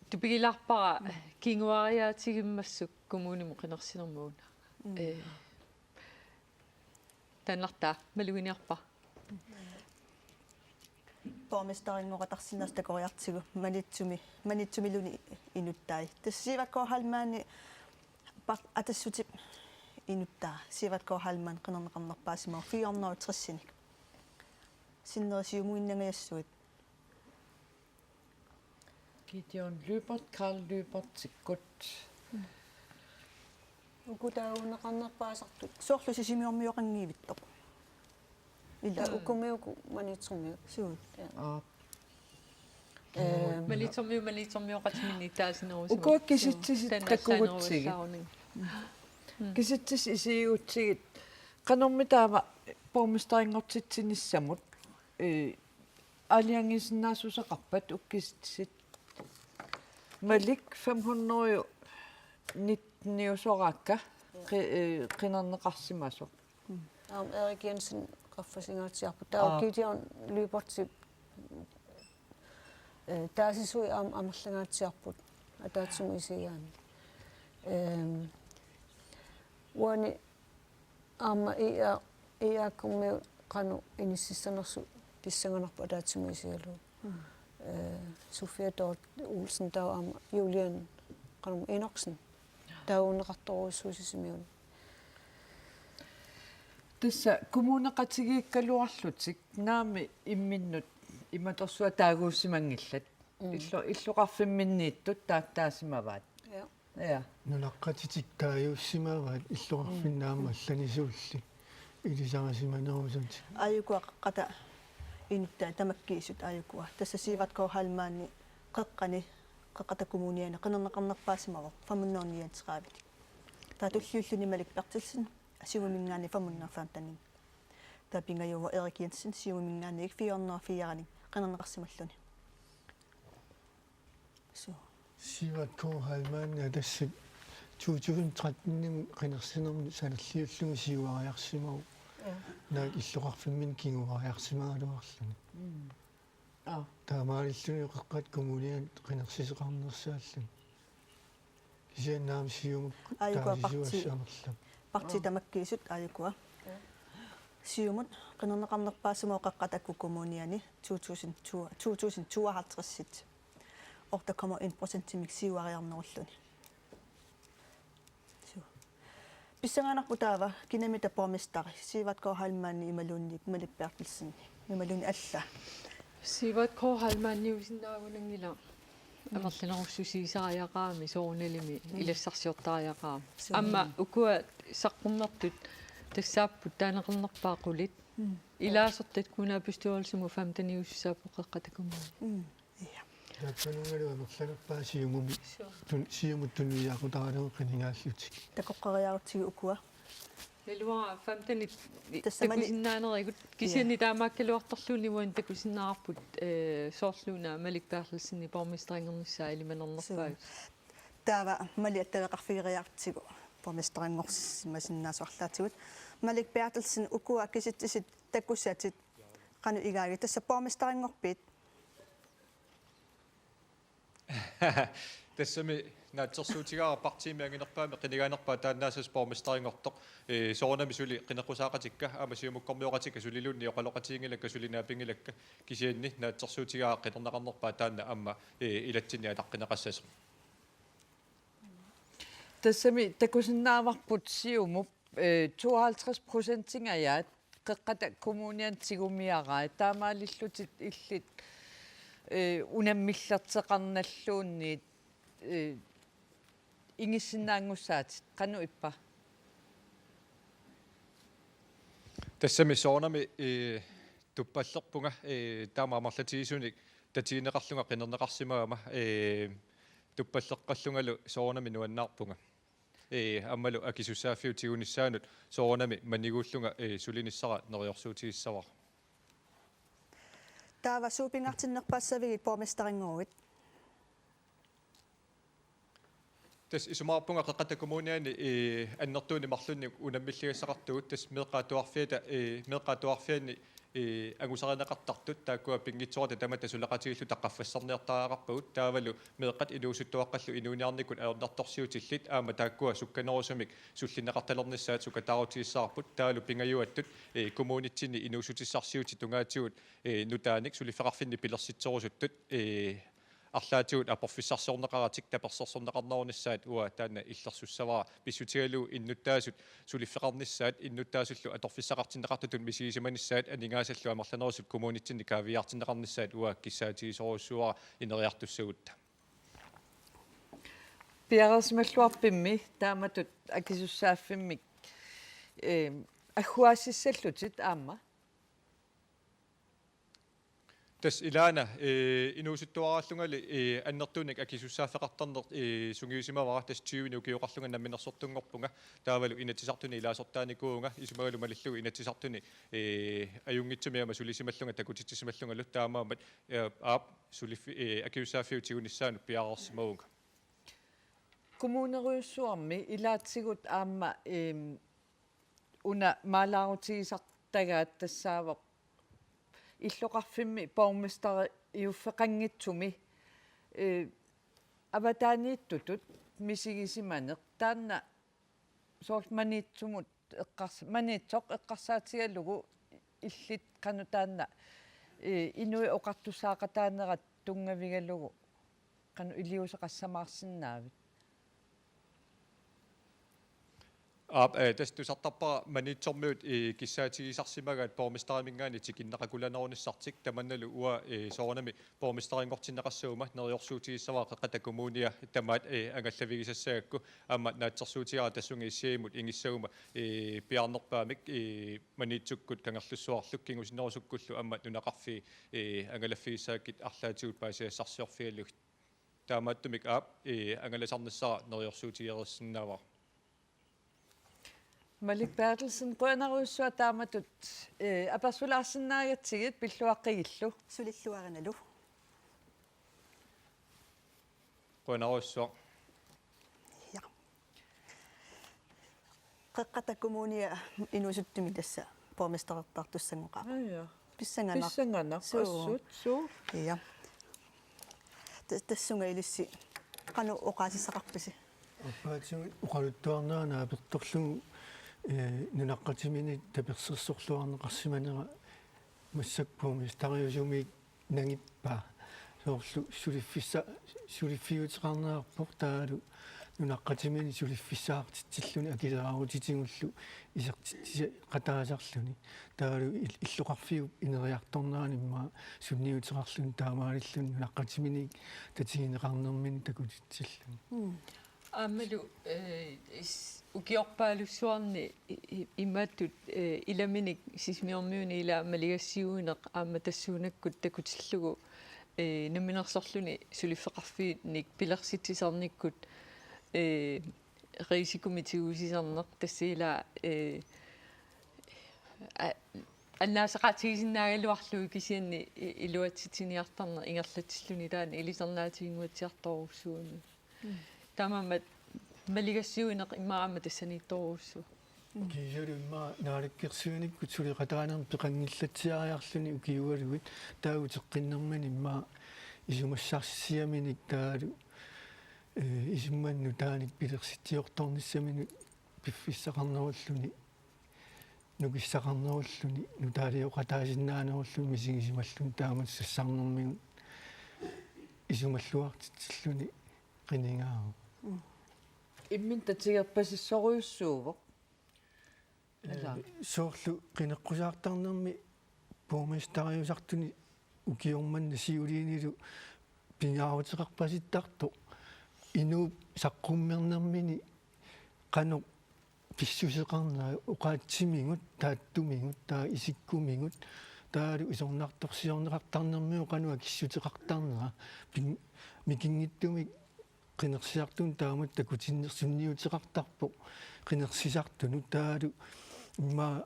Tupigilaarpara kinguariaatigimmassuk kommunimut qinersinermut una. Mm. Ee, taannartaa maluginiarpara. Borgmesterinngooqatarsinnaasoq takoriartigu Maniitsumi, Maniitsumiluni inuttai. Tassa Sivert K. Heilmann pa-, Atassutip inuttaa. Sivert K. Heilmann qinerneqarnerpaasimavoq fire hundrede og tres-inik. Sinneri siumuinnangajassuit. Gideon Lyberth, Karl Lyberth, sikkut. Uku taaguunneqarnerpaasartut. Soorlu Sisimiormioqanngivittoq. Ila. Mm. Ukumiuku Maniitsormiut. Suut. Ja. Aap. Ehm. Maniitsormiut, Maniitsormioqatiminniit taasinerusimapput. Ukua kisitsisit takugutsigu. Taanna taasinerusaarning. Mm. Kisitsisit isigigutsigit. Qanormi taava borgmesterinngortitsinissamut, ee, aalajangiisinnaassuseqarpat uku kisitsisit? Malik fem hundrede nitten-iusoraakka qi-, ee, qinerneqarsimasoq. Aamma Erik Jensen qaffasingaatsiarpoq. Taava Aa. Gideon Lyberthip, ee, taasisui aamma amerlangaatsiarput ataatsimut isigaanni. Ehm, uani aamma I R, I R-kormiut qanoq inississanersut pissanganarpoq ataatsimut isigalugu. Mm. Ee, Sofia Dorthe Olsen taava aamma Julian, qanormi, Enoksen. Taaguunneqartorujussuuvoq Sisimiuni. Tassa kommuneqatigiikkaluarlutik naamik imminnut imatorsuaq taaguussimanngillat. Mm. Illo-, illoqarfimminniittut taattaasimavaat. Ja. Ja. Nunaqqatitik taaguussimavaat illoqarfinni aamma allanisuulli ilisarisimanerusutik. Aajukua qeqqata inuttai tamakkiisut aajukua. Tassa Sivert K. Heilmann qeqqani Qeqqata Kommuniani qinerneqarnerpaasimavoq fem hundrede niogtredive. Taava tulliulluni Malik Berthelsen Siumuminngaanniit fem hundrede femten. Taava pingajuavoq Erik Jensen Siumuminngaanniit fire hundrede og fire-nik qinerneqarsimalluni. Suu. Sivert K. Heilmann, ja, tassa to tusind tretten-imut qinersinermi sanilliullugu siuariarsimavoq. Ja. Naak illoqarfimminni kinguariarsimagaluarluni. Mm. Aa. Taamaalilluni Qeqqata Kommuniani qinersisoqarnersaalluni. Kisianni aamma Siumut aajukua taasisuussat parti-, amerlap-. Parti Aa. Tamakkiisut aajukua. Siumut qinerneqarnerpaasimavoq Qeqqata Kommuniani to tusind to, to tusind tooghalvtreds-it. Otte komma en procentimik siuariarnerulluni. Suu. Pissanganarpoq taava kinamita borgmesteri, Sivert K. Heilmann imaluunniit Malik Berthelsen imaluunniit alla. Sivert K. Heilmanniusinnaagunanngilaq. Mm. Amerlanerussusiisariaqarami soorunalimi. Mm. Ilassarsiortariaqarami. Suu. Aamma ukua saqqummertut tassaapput taaneqarnerpaat qulit. Mm. Ilaasortat kommunalbestyrelsimut femten-iusussaapput Qeqqata Kommune. Mm. Ja. Taakkununngalu amerlanerpaat Siumumi. Suu. Tun-, Siumut tunuliaqutaralugu qinigaallutik. Takoqqeriarutsigu ukua. Naluara femten-it i-, tassami takusinnaanerikut kisianni, ja, taamaakkaluartorluunniit uani takusinnaavarput, ee, soorluuna Malik Berthelsenip borgmesterinngornissaa ilimanarnerpaat. Suu. Taava Malik attaveqarfigeriartigu borgmesterinngorsimasinnaasoq arlaatigut. Malik Berthelsen, ukua kisitsisit takusatit qanoq igaagit, tassa borgmesterinngorpit? Tassami naatsorsuutigaara partiimi anginerpaami qinigaanerpaat taannaassasoq borgmesterinngortoq. Ee, soorunami suli qineqqusaaqatikka, aamma siumukkormioqatikka suliluunniit oqaloqatiginngilakka, suli naapinngilakkit, kisianni naatsorsuutigaara qinerneqarnerpaat taanna aamma, ee, ilatsinni ataqqineqassasoq. Tassami takusinnaavarput Siumup, ee, tooghalvtreds procentingajaat Qeqqata Kommuniani tigumiarai, taamaalillutit illit, ee, unammillerteqarnalluunniit, ee, ingissinnaanngussaatit, qanoq ippa? Tassami soorunami, ee, tuppallerpunga, ee, taama amerlatigisunik tatigineqarlunga qinerneqarsimagama, ee, tuppalleqqallungalu soorunami nuannaarpunga. Ee, aammalu akisussaaffiup tigunissaanut soorunami maniguullunga, ee, sulinissara neriorsuutigissavara. Taava suut pingaartinnerpaassavigit borgmesterinngoorit? Tassa isumaqarpunga Qeqqata Kommuniani, ee, annertuunik marlunnik unammilligassaqartugut, tassa meeqqat atuarfiata, ee, meeqqat atuarfianni ee, angusarineqartartut taakkua pinngitsoorata tamatta suleqatigiilluta qaffassarniartariaqarpagut, taavalu meeqqat inuusuttuaqqallu inuuniarnikkut ajornartorsiutillit aamma taakkua sukkanerusumik sullinneqartalernissaat sukataarutigissavarput, taavalu pingajuattut, ee, kommunitsinni inuussutissarsiutit tungaatigut, ee, nutaanik suliffeqarfinni pilersitserusuttut, ee, arlaatigut aporfissarsiorneqaratik tapersersorneqarnerunissaat uanga taanna illersussavara, pissutigalugu innuttaasut suliffeqarnissaat innuttaasullu atorfissaqartinneqartutut misigisimanissaat aningaasallu amerlanerusut kommunitsinni kaaviiaartinneqarnissaat uanga kissaatigisorujussuuara ineriartussagutta. Piareersimalluarpimmi taamatut akisussaaffimmik, ee, agguaassissallutit aamma? Tassa ilaana, ee, inuusuttuaraallungali, ee, annertuunik akisussaaffeqartarneq, ee, sungiusimavara, tassa tyvenik ukioqarlunga namminersortunngorpunga, taavalu Inatsisartuni ilaasortaanikuuvunga, isumagalu malillugu Inatsisartuni, ee, ajunngitsumik aamma sulisimallunga takutitsisimallungalu, taamaammat, ee, aap, suliffi-, ee, akisussaaffiup tigunissaanut piareersimavunga. Kommunerujussuarmi ilaatigut aamma, eem, una maalaarutigisartagaat tassaavoq illoqarfimmi borgmesteriuffeqanngitsumi, ee, avataaniittutut misigisimaneq, taanna soorlu Maniitsumut eqqars-, Maniitsoq eqqarsaatigalugu illit qanoq taanna, ee, inuit oqartussaaqataanerat tunngavigalugu qanoq iliuuseqassamaarsinnaavit? Aap, ee, tassa tusartarpara Maniitsormiut, ee, kissaatigisarsimagaat borgmesteriminngaanniit tikinneqakulanerunissartik, tamannalu uanga, ee, soorunami borgmesterinngortinneqassaguma neriorsuutigissavara Qeqqata Kommunia tamaat, ee, angallavigisassagakku, aamma naatsorsuutigaara tassunga issiamut ingissaguma, ee, piaarnerpaamik, ee, Maniitsukkut Kangerlussuarlu kingusinnerusukkullu aamma nunaqarfii, ee, angalaffigissagakkit arlaatigut paasisassarsiorfigalugit. Taamaattumik aap, ee, angalasarnissara neriorsuutigereersinnaavara. Malik Berthelsen, qujanarujussuaq taamatut, ee, apersulaarsinnaagatsigit, pilluaqqigillu. Sulilluarinalu. Qujanarujussuaq. Ja. Qeqqata Kommunia inuusuttumi tassa borgmesterertartussanngorpara. Aa, ja. Pissanganaq. Pissanganaq. Suu. Assut, suu. Ja. Ta-, tassunga ilissi qanoq oqaasissaqarpisi? Aappaatigut oqaluttuarnerani apertorlugu, ee, nunaqqatimini tapersersorluarneqarsimanera massakkut borgmesteriusumik nangippaa. Soorlu suliffissa-, suliffiuteqarnerarpoq taavalu nunaqqatimini suliffissaqartitsilluni akileraarutitigullu isertitsisaqataasarluni. Taavalu il-, illoqarfiup ineriartornerani immaqa sunniuteqarluni taamaalilluni nunaqqatimini tatigineqarnermini takutitsilluni. Mm. Aammalu, ee, is-, ukiorpaalussuarni i-, i-, imaattut, ee, ilaminik Sisimiormiuni ilaa maligassiuineq aamma tassuunakkut takutillugu, ee, namminersorluni suliffeqarfiinik pilersitsisarnikkut, ee, risikomik tigusisarneq tassa ilaa, ee, a-, annaasaqaatigisinnaagaluarlugu kisianni i-, iluatsitsiniartarneq ingerlatsilluni taanna ilisarnaatiginnguatsiartorujussuugami. Mm. Taamaammat maligassiuineq immaqa aamma tassaniittorujussuuvoq. Mm. Kiisalu immaqa naalakkersuinikkut suleqataanermut peqanngillatsiariarluni ukiualuit taava uteqqinnermini immaqa isumassarsiaminik taavalu, ee, isumannik nutaanik pilersitsiortornissaminut piffissaqarnerulluni, nukissaqarnerulluni, nutaalioqataasinnaanerulluni, misigisimalluni taamatut sassarnermigut isumalluartitsilluni qinigaavoq. Mm. Imminut tatigerpasissorujussuuvoq. Ee, ilaa, soorlu qineqqusaartarnermi borgmesteriusartuni ukioq manna siuliinilu pingaaruteqarpasittartoq inuup saqqummernermini qanoq pissuseqarnera, oqaatsimigut, taattumigut, taava isikkumigut, taavalu isornartorsiorneqartarnermigut qanoq akissuteqartarnera, pin-, mikinngitsumik qinersisartunut taamatut takutinneq sunniuteqartarpoq qinersisartunut, taavalu immaqa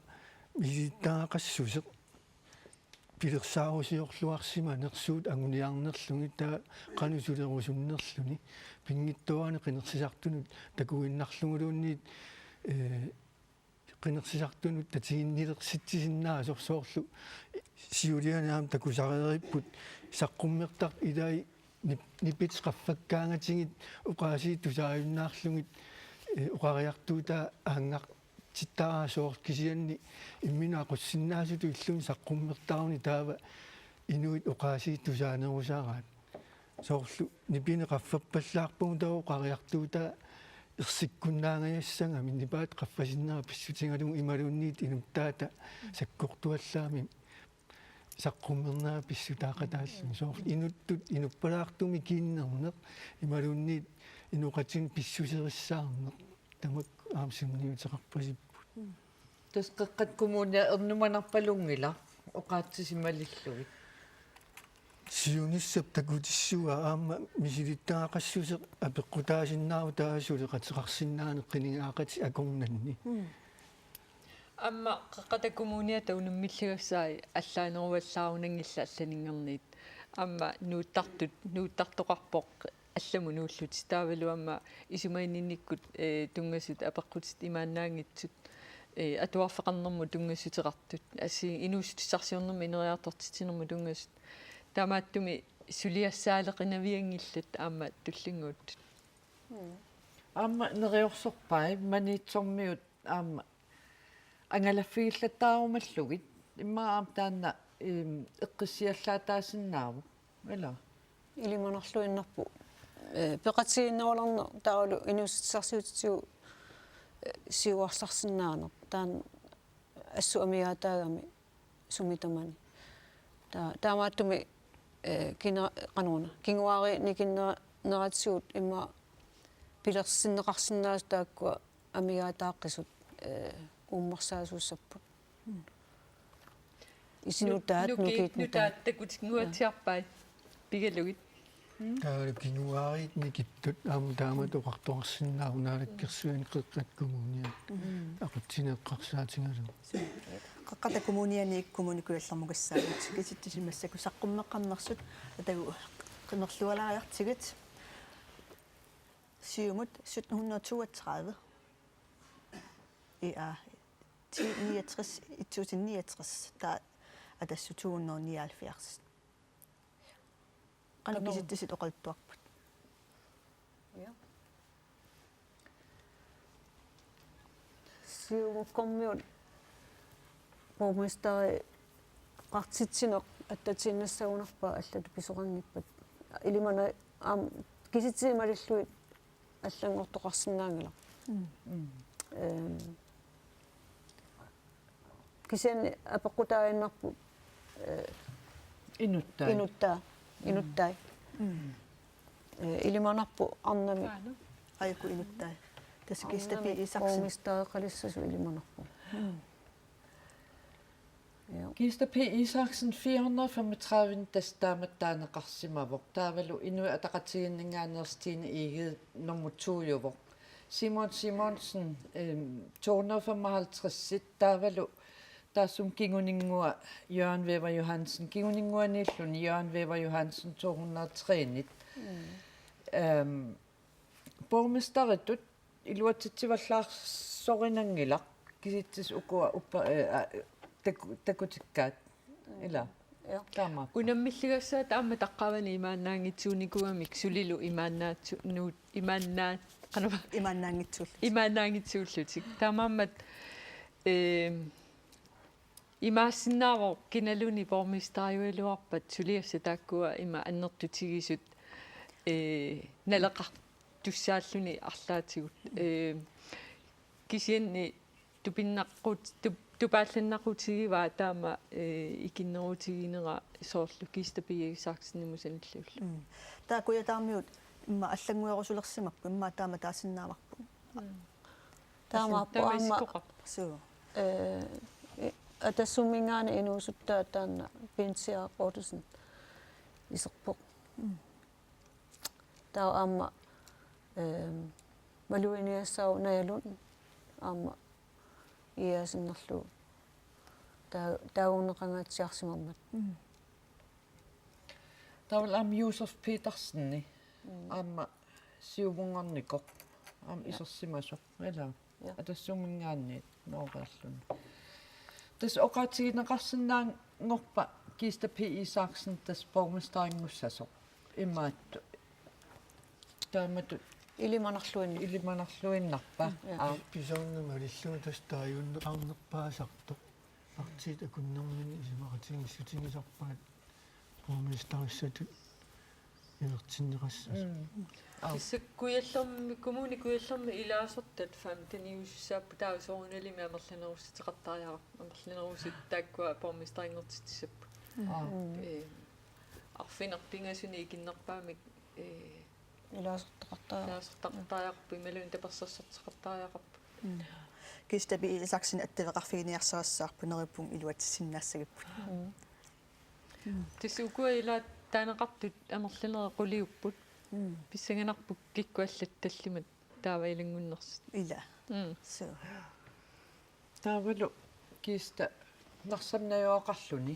misilittagaqassuseq pilersaarusiorluarsimanersugut anguniarnerlugit, taava qanoq sulerusunnerluni, pinngitsoorani qinersisartunut takuinnarluguluunniit, ee, qinersisartunut tatiginnilersitsisinnaasut soorlu siuliani aamma takusareeripput saqqummertartut ilai nip-, nipit qaffakkaangatigit oqaasii tusaajunnaarlugit, eh, oqariartuutaa aanngartittaraa soorlu kisianni imminut aqussinnaasutut illuni saqqummertaruni taava inuit oqaasii tusaanerusaraat. Soorlu nipineq qaffappallaarpugut taava oqariartuutaa ersikkunnaangajassagami nipaat qaffasinnera pissutigalugu imaluunniit inuttaata sakkortuallaamik saqqummernera pissutaaqataalluni. Soorlu inuttut inuppalaartumik kiinnerneq imaluunniit inoqatinik pissuserissaarneq. Tamakku aamma sunniuteqarpasipput. Tassa Qeqqata Kommunia ernumanarpalunngilaq oqaatsisimalillugit. Siunissap takutissuaa aamma misilittagaqassuseq apeqqutaasinnaavoq taava suleqateqarsinnaaneq qinigaaqatit akornanni. Mm. Aamma Qeqqata Kommuniata unammilligassai allaaneruallaarunanngillat allaninngarniit. Aamma nuuttartut, nuuttartoqarpoq allamut nuullutik taavalu aamma isumaginninnikkut, eh, tunngasut apeqqutit imaannaanngitsut, eh, atuarfeqarnermut tunngassuteqartut. Assi inuussutissarsiornermut ineriartortitsinermut tunngasut. Taamaattumik suliassaaleqinavianngillat aamma tullinnguuttut. Mm. Aamma neriorsorpai Maniitsormiut aamma angalaffigillattaarumallugit immaqa aamma taanna, ehm, eqqissiallaataasinnaavoq. Ila. Ilimanarluinnarpoq. Eh, peqatigiinnerulerneq taavalu inuussutissarsiutitigut, eh, siuarsarsinnaaneq. Taanna assut amigaataagami sumi tamani. Ta-, taamaattumik, eh, kina-, qanoruna, kinguaariit nikinneratigut immaqa pilersinneqarsinnaasut taakkua amigaataaqqisut, eh, uummarsaasuussapput. Isinutaat, nukiit, nutaat. Nutaat takutinguatsiarpai pigalugit. Taavalu kinguaariit nikittut aamma taamatut oqartoqarsinnaavoq Naalakkersuisuni Qeqqata Kommuniani. Mm. Aqutsineq eqqarsaatigalugu. Qeqqata Kommuniani Kommune Kujallermukassaagut kisitsisit massakkut saqqummeqqammersut atagu qimerlualaariartigit. Siumut sytten hundrede toogtredive. Ja, ti niogtres, et tusind niogtres, taava Atassut to hundrede nioghalvfjerds. Qanoq kisitsisit oqaluttuarput? Ja. Siumukkormiut borgmestereqartitsineq attatiinnassagunarpaa allatut pisoqanngippat. Ilimana aamma kisitsisit malillugit allanngortoqarsinnaanngilaq. Mm. Mm. Ehm, kisianni apeqqutaaginnarpoq, eh, inuttai. Inuttaa. Mm. Inuttai. Mm. Eh, ilimanarpoq arnamik. Aana. Aajuku inuttai. Tassa Kista P. Arnamik Isaksen. Borgmestereqalissasut ilimanarpoq. Mm. Ja. Kista P. Isaksen, fire hundrede og femogtredive tassa taamatut taaneqarsimavoq. Taavalu Inuit Ataqatigiinninngaanneersoq Stine Egede nummer to-uvoq. Simon Simonsen, øhm, to hundrede og femoghalvtreds, taavalu taassuma kinguninngua Jørgen Wæver Johansen, kinguninngua niilluni Jørgen Wæver Johansen to hundrede og tre-nit. Mm. Øhm, borgmesteritut iluatsitsivallaarsorinanngilaq kisitsisit ukua uppa-, eh, ah, taku-, takutikkaat. Ila. Ja. Taamaappoq. Unammilligassaat aamma taqqavani imaannaanngitsuunikuugamik sulilu imaannaatsu-, nuut-, imaannaat-, qanava? Imaannaanngitsuullutik. Imaannaanngitsuullutik. Taamaammat, eh, imaassinnaavoq kinaluunniit borgmesteriugaluarpat suliassat taakkua ima annertutigisut, eh, naleqartussaalluni arlaatigut. Eh, kisianni tupinnaqqut-, tup-, tupaallannaqqutigivaa taama, eh, ikinnerutiginera soorlu Kista P. Isaksenimut sanilliullugu. Mm. Taava Kujataarmiut immaqa allannguerusulersimapput, immaqa taama taasinnaavarput. Mm. Taamaappoq. Taama aamma isikkoqarpoq. Suu. Eh, i-, Atassumminngaanniit inuusuttaaq taanna Bent Sierra Ottosen iserpoq. Mm. Taava aamma, ehm, maluginiassaavoq Naja Lund aamma iiaasinnerlugu. Taa-, taaguunneqangaatsiarsimammat. Mm. Taavalu aamma Josef Petersen, mm, aamma siumunngornikoq. Aamma, ja, isersimasoq. Ila. Ja. Atassumminngaanniit. nooreerluni. Tassa oqaatigineqarsinnaanngorpa Kista P. Isaksen tassa borgmesterinngussasoq. Imaattoq. Taamatut Ilimanarluin-. Ilimanarluinnarpa? Mm, ja. Aa. Pi-, pisarnut malillugu tassa taajunneqarnerpaasartoq. Partiit akunnerminni isumaqatigiissutigisarpaat borgmesterissatut ivertinneqassasoq. Mm. Aa. Tassa Kujallermi, Kommune Kujallermi ilaasortat femteniusussaapput, taava soorunalimi amerlanerussuteqartariaqarput, amerlanerusut taakkua borgmesterinngortitsissapput. Aa. Mm. Ee, arfineq-pingasunik ikinnerpaamik, ee, ilaasortaqartariaqarput. Ilaasortaqartariaqarput, imaluunniit tapersersortaqartariaqarput. Mm. Kista P. Isaksen attaveqarfiginiarsarissavarput, neriuppunga iluatsissinnaassagippugut. Mm. Tassa ukua ilaat taaneqartut amerlanerit quliupput. Mm. Pissanganarpoq kikkut allat tallimat taava ilanngunnersut. Ila. Mm. Suu. Taavalu Kista Narsami najugaqarluni.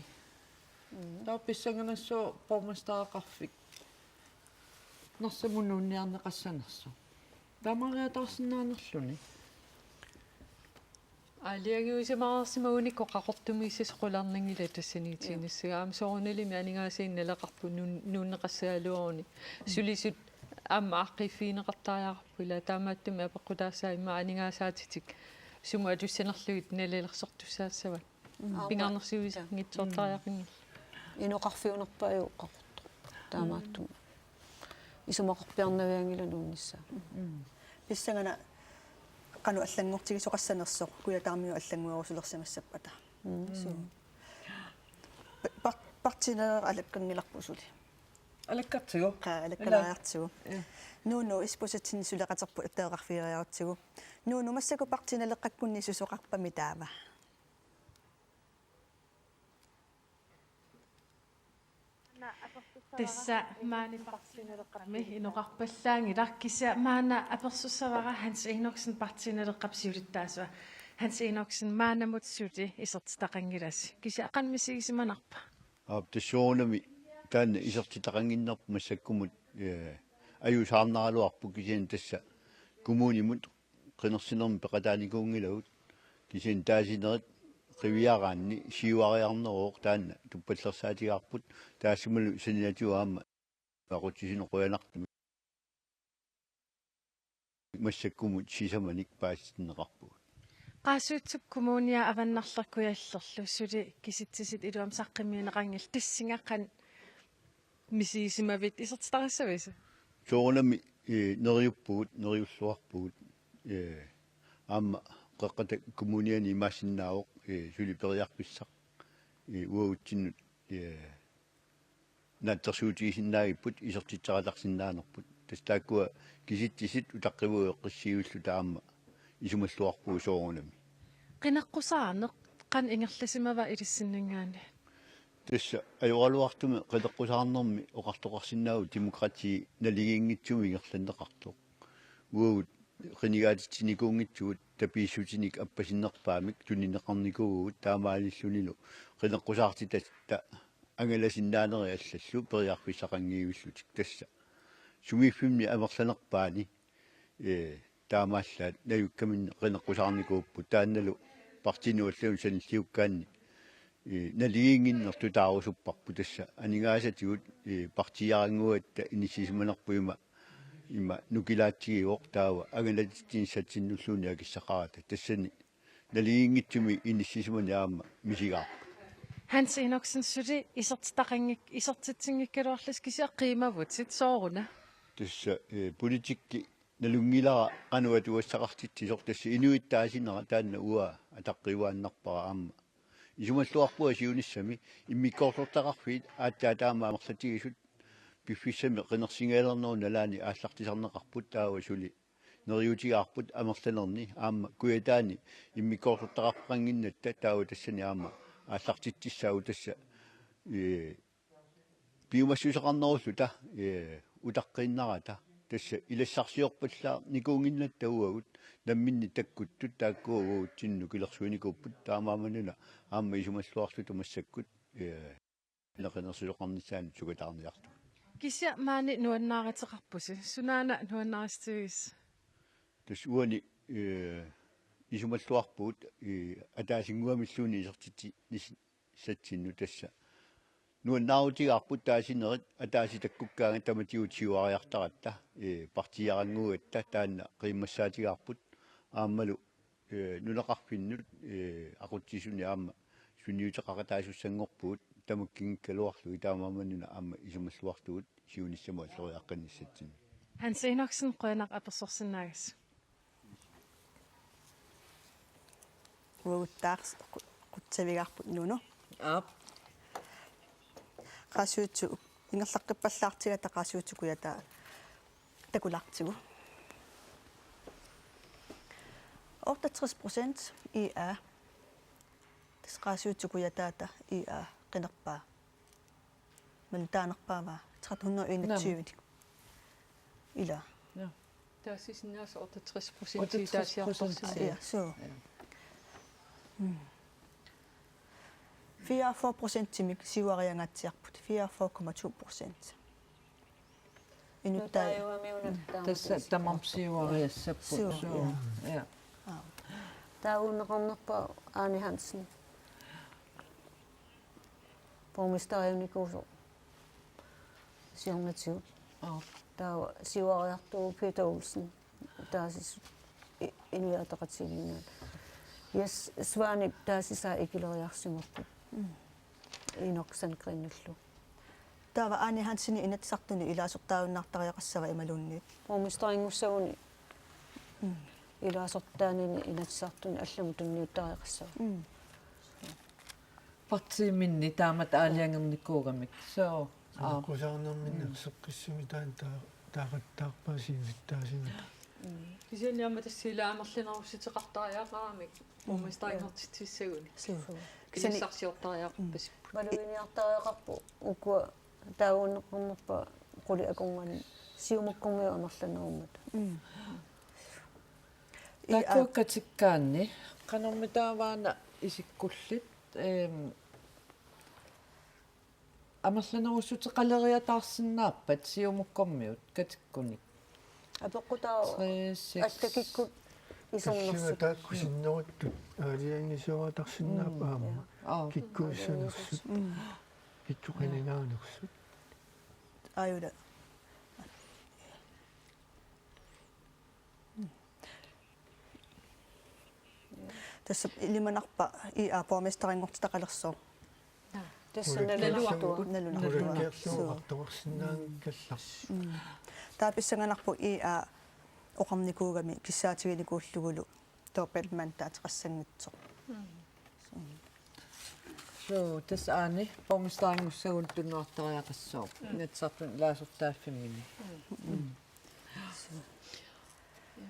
Mm. Taava pissanganassuaq borgmestereqarfik Narsamut nuunniarneqassanersoq. Taamaariataarsinnaanerluni. Aalajangiusimareersimagunikku Qaqortumiissasoq qularnanngilaq tassaniitiinnassagaa. Aamma soorunalimi aningaasanik naleqarpoq nuun-, nuunneqassagaluarunik. Sulisut aamma aaqqiiffigineqartariaqarput, ila taamaattumik apeqqutaassaaq immaqa aningaasaatitik sumut atussanerlugit nalilersortussaassavat. Mm. Pingaarnersiuisinngitsoortariaqanngillat. Inoqarfiunerpaajuvoq Qaqortoq. Taamaattumik. Isumaqarpiarnavianngilaq nuunnissaa. Mm. Pissanganaq qanoq allanngortigisoqassanersoq, Kujataarmiut allannguerusulersimassappata. Mm. Suu. Pa-, par-, partiinera alakkanngilarput suli. Alakkartigu? Qaa, alakkalaariartigu. Ila. Ja. Nuunu Isbosethsen suleqaterput attaveqarfigeriarutsigu. Nuunu, massakkut Partii Naleqqakkunni susoqarpami taava? Tassa maani Partii Naleqqami inoqarpallaanngilaq, kisianni maanna apersussavara Hans Enoksen, Partii Naleqqap siulittaasua. Hans Enoksen, maannamut suli isertitaqanngilasi. Kisianni qanoq misigisimanarpa? Aap, tassa soorunami taanna isertitaqannginnerput massakkumut, ee, ajuusaarnaraluarpoq, kisianni tassa kommunimut qinersinermik peqataanikuunngilagut. Kisianni taasinerit qiviaraanni siuariarneruvoq, taanna tuppallersaatigaarput, taassumalu saniatigut aamma aqutsisunik qujanartumik massakkumut sisamanik paasitinneqarpugut. Qaasuitsup Kommunia Avannarliq Kujallerlu suli kisitsisit iluamik saqqummiunneqanngillat, tassunga qanoq misigisimavit, isertitaqassavisi? Soorunami, ee, neriuppugut, neriulluarpugut, ee, aamma Qeqqata Kommuniani imaassinnaavoq, ee, suli periarfissaq, ee, uagutsinnut, ee, naatsorsuutigisinnaagipput, isertitseqalersinnaanerput. Tassa taakkua kisitsisit utaqqivagut eqqissiivilluta, aamma isumalluarpugut soorunami. Qineqqusaarneq qanoq ingerlasimava ilissinnanngaanniit? Tassa ajoraluartumik qineqqusaarnermi oqartoqarsinnaavugut demokrati naligiinngitsumik ingerlanneqartoq. Uagut qinigaatitsinikuunngitsugut tapiissutinik appasinnerpaamik tunineqarnikuuvugut, taamaalillunilu qineqqusaartitatta angalasinnaanerit allallu periarfissaqanngivillutik. Tassa sumiiffimmi amerlanerpaani, ee, taamaallaat najukkaminni qineqqusaarnikuupput, taannalu partiinut allanut sanilliukkaanni, ee, naligiinnginneq tutaarusupparput. Tassa aningaasatigut, ee, partiiarannguatta inissisimanerput ima, ima nukilaatsigivoq, taava angalatitsinissatsinniluunniit akissaqarata. Tassani naligiinngitsumik inissisimaneq aamma misigaarput. Hans Enoksen, suli isertitaqanngik-, isertitsinngikkaluarlusi, kisianni qiimavutit, sooruna? Tassa, ee, politikki nalunngilara qanoq atugassaqartitsisoq, tassa inuit taasinera taanna uanga ataqqiuaannarpara aamma. Isumalluarpunga siunissami immikkoortortaqarfiit aatsaat taama amerlatigisut piffissami qinersigalernerup nalaani aallartisarneqarput, taava suli neriuutigaarput amerlanerni aamma Kujataani immikkoortortaqarfeqannginnatta, taava tassani aamma aallartitsissaagut, tassa, ee, piumassuseqarnerulluta, ee, utaqqiinnarata. Tassa ilassarsiorpallaarnikuunnginnatta uagut, namminneq takkuttut taakkua uagutsinnut nukilersuinikuupput, taamaammanuna aamma isumalluarluta massakkut, ee, qineqqinersisoqarnissaanut sukataarniarlugu. Kisianni maani nuannaaruteqarpusi, sunaana nuannaarissutigigissi? Tassa uani, ee, isumalluarpugut, ee, ataasinnguamilluunniit isertitsi-, nis-, satsinnut tassa. Nuannaarutigaarput taasinerit ataasiakkaat taamatigut siuariartaratta, ee, partiiarannguugatta taanna qiimmassaatigaarput aammalu, ee, nunaqarfinnut, ee, aqutsisuni aamma sunniuteqaqataasussanngorpugut tamakkinngikkaluarlugit taamaammat una aamma isumalluartugut siunissamut alloriaqqinnissatsinnut. Hans Enoksen, qujanaq apersorsinnaagassi. Uaguttaaq qu-, qutsavigaarput Nuno. Aap. Qaasuitsu ingerlaqqippallaartigatta Qaasuitsu Kujataa takulaartigu. Otteogtres procent I A. Tassa Qaasuitsu Kujataata I A qinerpaa. Maltaanerpaava tretten hundrede enogtyve. Naam. Ila. Ja. Taasisinnaasaq otteogtres procent. Otteogtres procent. Taasiartorsinnaasaq. Ja, suu. Ja. Mm. Fireogfyrre procentimik siuariangaatsiarput. Fireogfyrre komma to procent. Inuttai-. Nutaajuami una. Tassa tamarmik siuariassapput. Suu, suu. Ja. Ja. Aa. Taava unneqarnerpaaq Ane Hansen. Borgmesteriunikuusoq siornatigut. Aap. Taava siuariartuuvoq Peter Olsen. Taasisut i-, Inuit Ataqatigiinniit. Jess Svanip taasisaa ikileriarsimapput. Mm. Inuk Sandgreenillu. Taava Ane Hansen Inatsisartuni ilaasortaajunnaartariaqassava imaluunniit? Borgmesterinngussagunik. Mm. Ilaasortaanini Inatsisartuni allamut tunniuttariaqassava. Mm. Partiiminni taamatut aalajangernikuugamik. So, aa. Soorunami erseqqissumik taanna taa-, taaqattaarpaa siulittaasimasoq. Mm. Kisianni aamma tassa ila amerlanerussuteqartariaqaramik borgmesterinngortitsissaguni. Suu. Kisianni kinassarsiortariaqarpasipput. Mm. Maluginiartariaqarpoq ukua taava unneqarnerpaaq qulit akornanni Siumukkummiut amerlanerummata. Mm. Ii, taakku aa, katikkaanni qanormitaava una isikkullit, ehm, amerlanerussuteqaleriataarsinnaappat Siumukkummiut katikkunik? Apeqqutaavoq. Tre, seks. Allakikkut isornersut. Tassami taakku sinneruttut aalajangiisuugaluarsinnaapput. Mm. Aamma. Aa. Kikkuussanersut. Mm. Kikkut qininaanersut. Aajuna. Tassa ilimanarpoq I A borgmesterinngortitaqalersoq. Tassa nalunaartua. Nalunaartua. Suu. Ulakkiarluartoqarsinnaanngikkallarpoq. Mm. Taava pissanganarpoq I A oqarnikuugami kissaatiginikuullugulu dobbeltmandatteqassanngitsoq. Mm. Suu, tassa Ane borgmesterinngussagunik tunuartariaqassooq. Mm. Inatsisartuni ilaasortaaffimminni. Mm. Mm. Suu. Ja.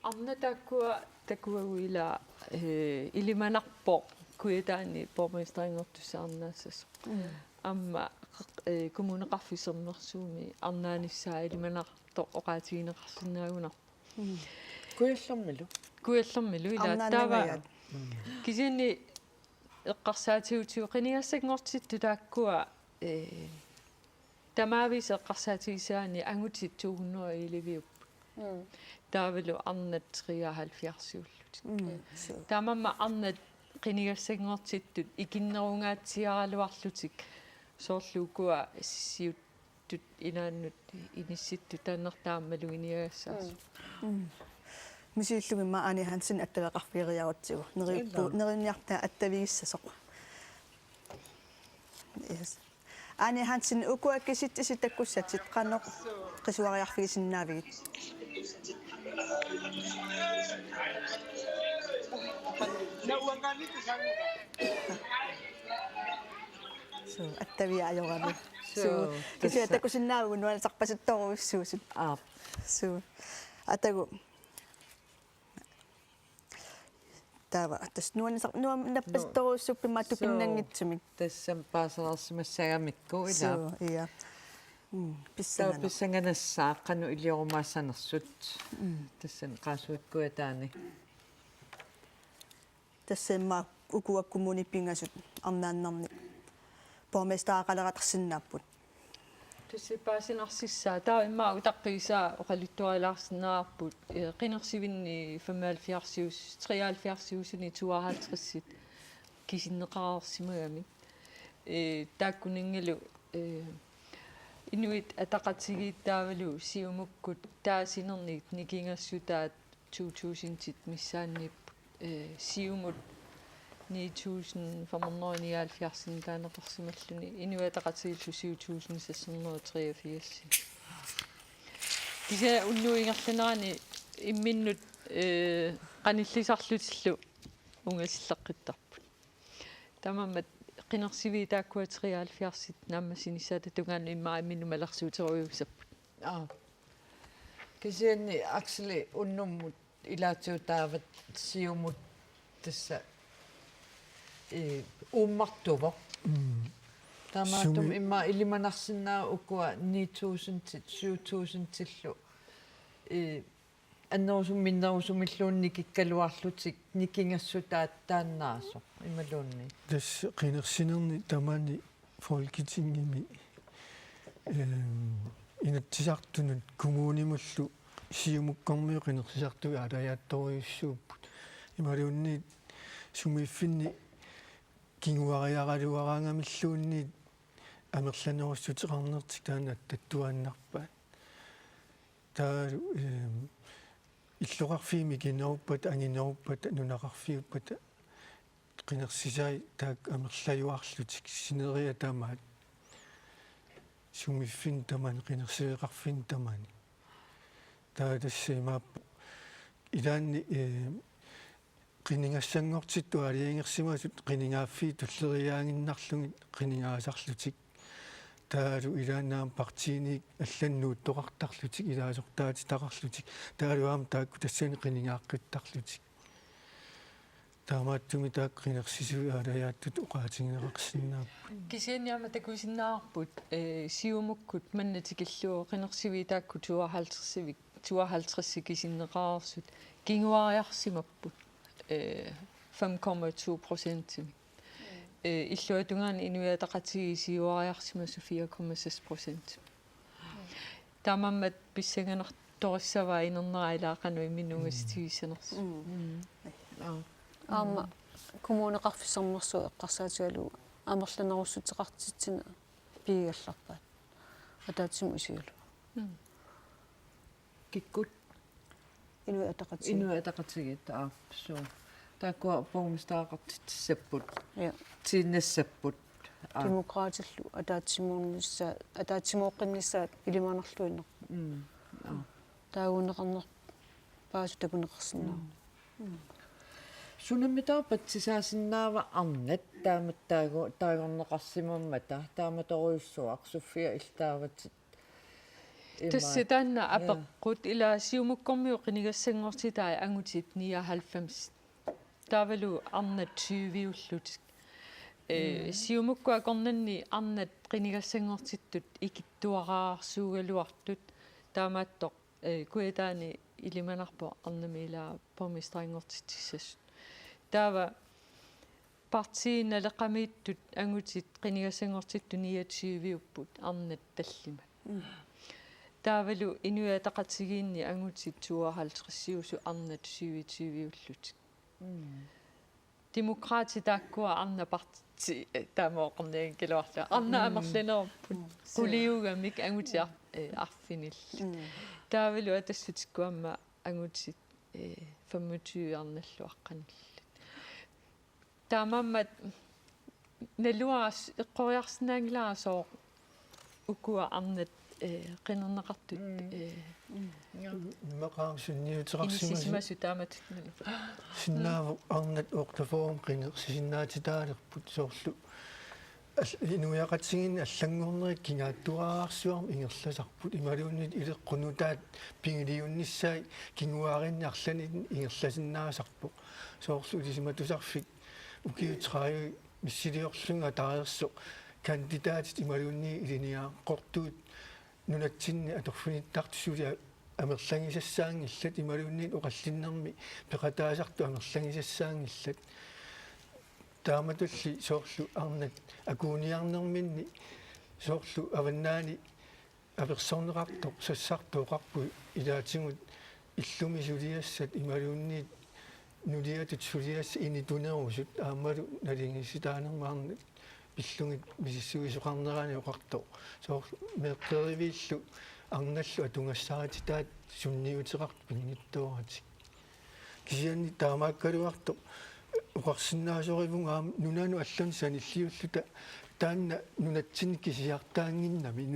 Arnat taakkua takuagut ila, eh, ilimanarpoq Kujataani borgmesterinngortussaarnersut. Mm. Aamma, eh, Kommuneqarfik Sermersuumi arnaanissaa ilimanartoq oqaatigineqarsinnaagunarpoq. Mm. Kujallermilu. Kujallermilu ila arnaannangajat. Taava. Mm. Kisianni eqqarsaatigutigu qinigassanngortittut taakkua, eh, tamaavisa eqqarsaatigisaanni angutit to hundrede elleve-upput. Mm. Taavalu arnat treoghalvfjerdsiullutik. Mm, suu. Taamaammat arnat qinigassanngortittut ikinnerungaatsiaraluarlutik soorlu ukua siut tut inaannut inissittut taannartaa aamma maluginiagassaasut. Mm. Mm. Misiliillugit immaqa Ane Hansen attaveqarfigeriarutsigu. Neriuppu-, ilaa, neriunniartaa attavigissasoq. Yes. Ane Hansen, ukua kisitsisit takkussatit qanoq qisuariarfigisinnaavigit? Suu, attaviaq ajorami. Suu, suu, kisianni tassa takusinnaavugut nuannisarpasittorujussuusut. Aap. Suu. Atagu. Taava, tassa nuannisar-, nuan-, nu-, nappasittorujussuupput immaqa, suu, tupinnanngitsumik. Tassami paasilersimassagamikku, ila. Suu, ja. Mm, taava pissanganaq. Pissanganassaaq qanoq iliorumaasanersut. Mm. Tassani Qaasuitsup Kujataani. Tassa immaqa ukua kommunit pingasut arnaannarnik borgmestereqaleratarsinnaapput. Tassa paasinarsissaaq. Taava immaqa utaqqiisaa oqaluttuarilaarsinnaavarput, eh, qinersivinni femoghalvfjerds, treoghalvfjerds tooghalvtreds kisinneqareersimagamik. Eh, taakkuninngalu, eh, Inuit Ataqatigiit taavalu Siumukkut taasinernik nikingassutaat to tusindit missaanniipput, eh, Siumut ni tusind fem hundrede nioghalvfjerds taaneqarsimalluni, Inuit Ataqatigiillu syv tusind seks hundrede og treogfirs. Kisianni unnuk ingerlanerani imminnut, eh, qanillisarlutillu ungasilleqqittarput. Taamaammat qinersiviit taakkua treoghalvfjerds naammassinissaata tungaanut immaqa imminnut malersuuterujuussapput. Aa. Kisianni Akseli unnummut ilaatigut taava Siumut tassa, eh, uummartuvoq. Mm. Taamaattumik sumi- immaqa ilimanarsinnaavoq ukua ni tusindit, syv tusindillu, eh, annerusumik minnerusumilluunniit nikikkaluarlutik nikingassutaat taannaasoq imaluunniit. Tassa qinersinerni tamani Folketingimi, ehm, Inatsisartunut kommunimullu Siumukkormiut qinersisartui aalajaattorujussuupput. Imaluunniit sumiiffinni kinguariaraluaraangamilluunniit amerlanerussuteqarnertik taanna attattuaannarpaat. Taavalu, ehm, illoqarfiit mikineruppata, angineruppata, nunaqarfiuppata qinersisai taakku amerlajuarlutik sineriak tamaat. Sumiiffinni tamani, qinersiveqarfinni tamani. Taava tassa imaappoq ilaanni, eh, qinigassanngortittut aalajangersimasut qinigaaffiit tulleriiaaginnarlugit qinigaasarlutik. Taavalu ilaanni aamma partiinit allanut nuuttoqartarlutik, ilaasortaatitaqarlutik. Taavalu aamma taakku tassani qinigaaqqittarlutik. Taamaattumik taakku qinersisui aalajaattut oqaatigineqarsinnaapput. Kisianni aamma takusinnaavarput, eh, Siumukkut manna tikillugu qinersiviit taakku tooghalvtreds, tooghalvtreds kisinneqareersut kinguariarsimapput, eh, fem komma to procentimik. Eh, illuatungaani Inuit Ataqatigiit siuariarsimasut fire komma seks procent. Taamaammat pissanganartorissavaa inernera ilaa qanoq imminut ungasitigissanersoq. Mm. Mm. Aa. Aamma Kommuneqarfik Sermersuup eqqarsaatigalugu amerlanerussuteqartitsineq piigallarpaat. Ataatsimut isigalugu. Mm. Kikkut? Inuit Ataqatigiit. Inuit Ataqatigiit, aa, suu. Taakkua borgmestereqartitsissapput. Ja. Tiinnassapput. Aa. Demokraatillu ataatsimoornissaa-, ataatsimooqqinnissaat ilimanarluinnarput. Mm. Aa. Taaguunneqarnerpaasut takuneqarsinnaavoq. Mm. Sunammitaava patsisaasinnaava arnat taamak taagu-, taagorneqarsimammata, taamatorujussuaq Sofia illit taavatit. Tassa taanna apeqqut, ila Siumukkormiut qinigassanngortitai angutit nioghalvfems. Taavalu arnat tyviullutik. Eh, Siumukkut akornanni arnat qinigassanngortittut ikittuararsuugaluartut. Taamaattoq, eh, Kujataani ilimanarpoq arnamik ila borgmesterinngortitsissasut. Taava Partiit Naleqqamiittut angutit qinigassanngortittut niogtyviupput arnat tallimat. Mm. Taavalu Inuit Ataqatigiinni angutit tooghalvtredsiusut arnat syvogtyviullutik. Mm. Demokraatit taakkua arnat parti-, eh, taama oqarnianngikkaluarlunga. Arnat amerlanerupput. Mm. Quliugamik angutit ar-, eh, arfinillit. Mm. Taavalu Atassutikkut aamma angutit, eh, femogtyve arnallu aqqanillit. Taamaammat naluara s-, eqqoriarsinnaanngilara sooq ukua arnat, eh, qinerneqartut, mm, eh, mm, ja, immaqa sunniuteqarsimasoq inissisimasut taamatut. Sinnaavoq arnat otteogfyrre qinersisinnaatitaalerput soorlu al-, inuiaqatigiinni allanngornerit kingaattuararsuarmik ingerlasarput imaluunniit ileqqut nutaat pigiliunnissaat kinguaariinni arlalinni ingerlasinnaasarpoq. Soorlu Ilisimatusarfik ukiut tredive missiliorlugit ataaseq kandidaatit imaluunniit ilinniagaqartuut nunatsinni atorfinittartut suli a-, amerlagisassaanngillat imaluunniit oqallinnermi peqataasartut amerlagisassaanngillat. Taamatulli soorlu arnat akuuniarnerminni soorlu avannaani apersorneqartoq sassartoqarpoq ilaatigut illumi suliassat imaluunniit nuliatut suliassat initunerusut aammalu naligiissitaanermut aamma pillugit misissuisoqarnerani oqartoq. Soorlu meeqqeriviillu arnallu atugassarititaat sunniuteqartut pinngitsooratik. Kisianni taamaakkaluartoq oqarsinnaasorivunga aamma nunanut allanut sanilliulluta taanna nunatsinni kisiartaannginnami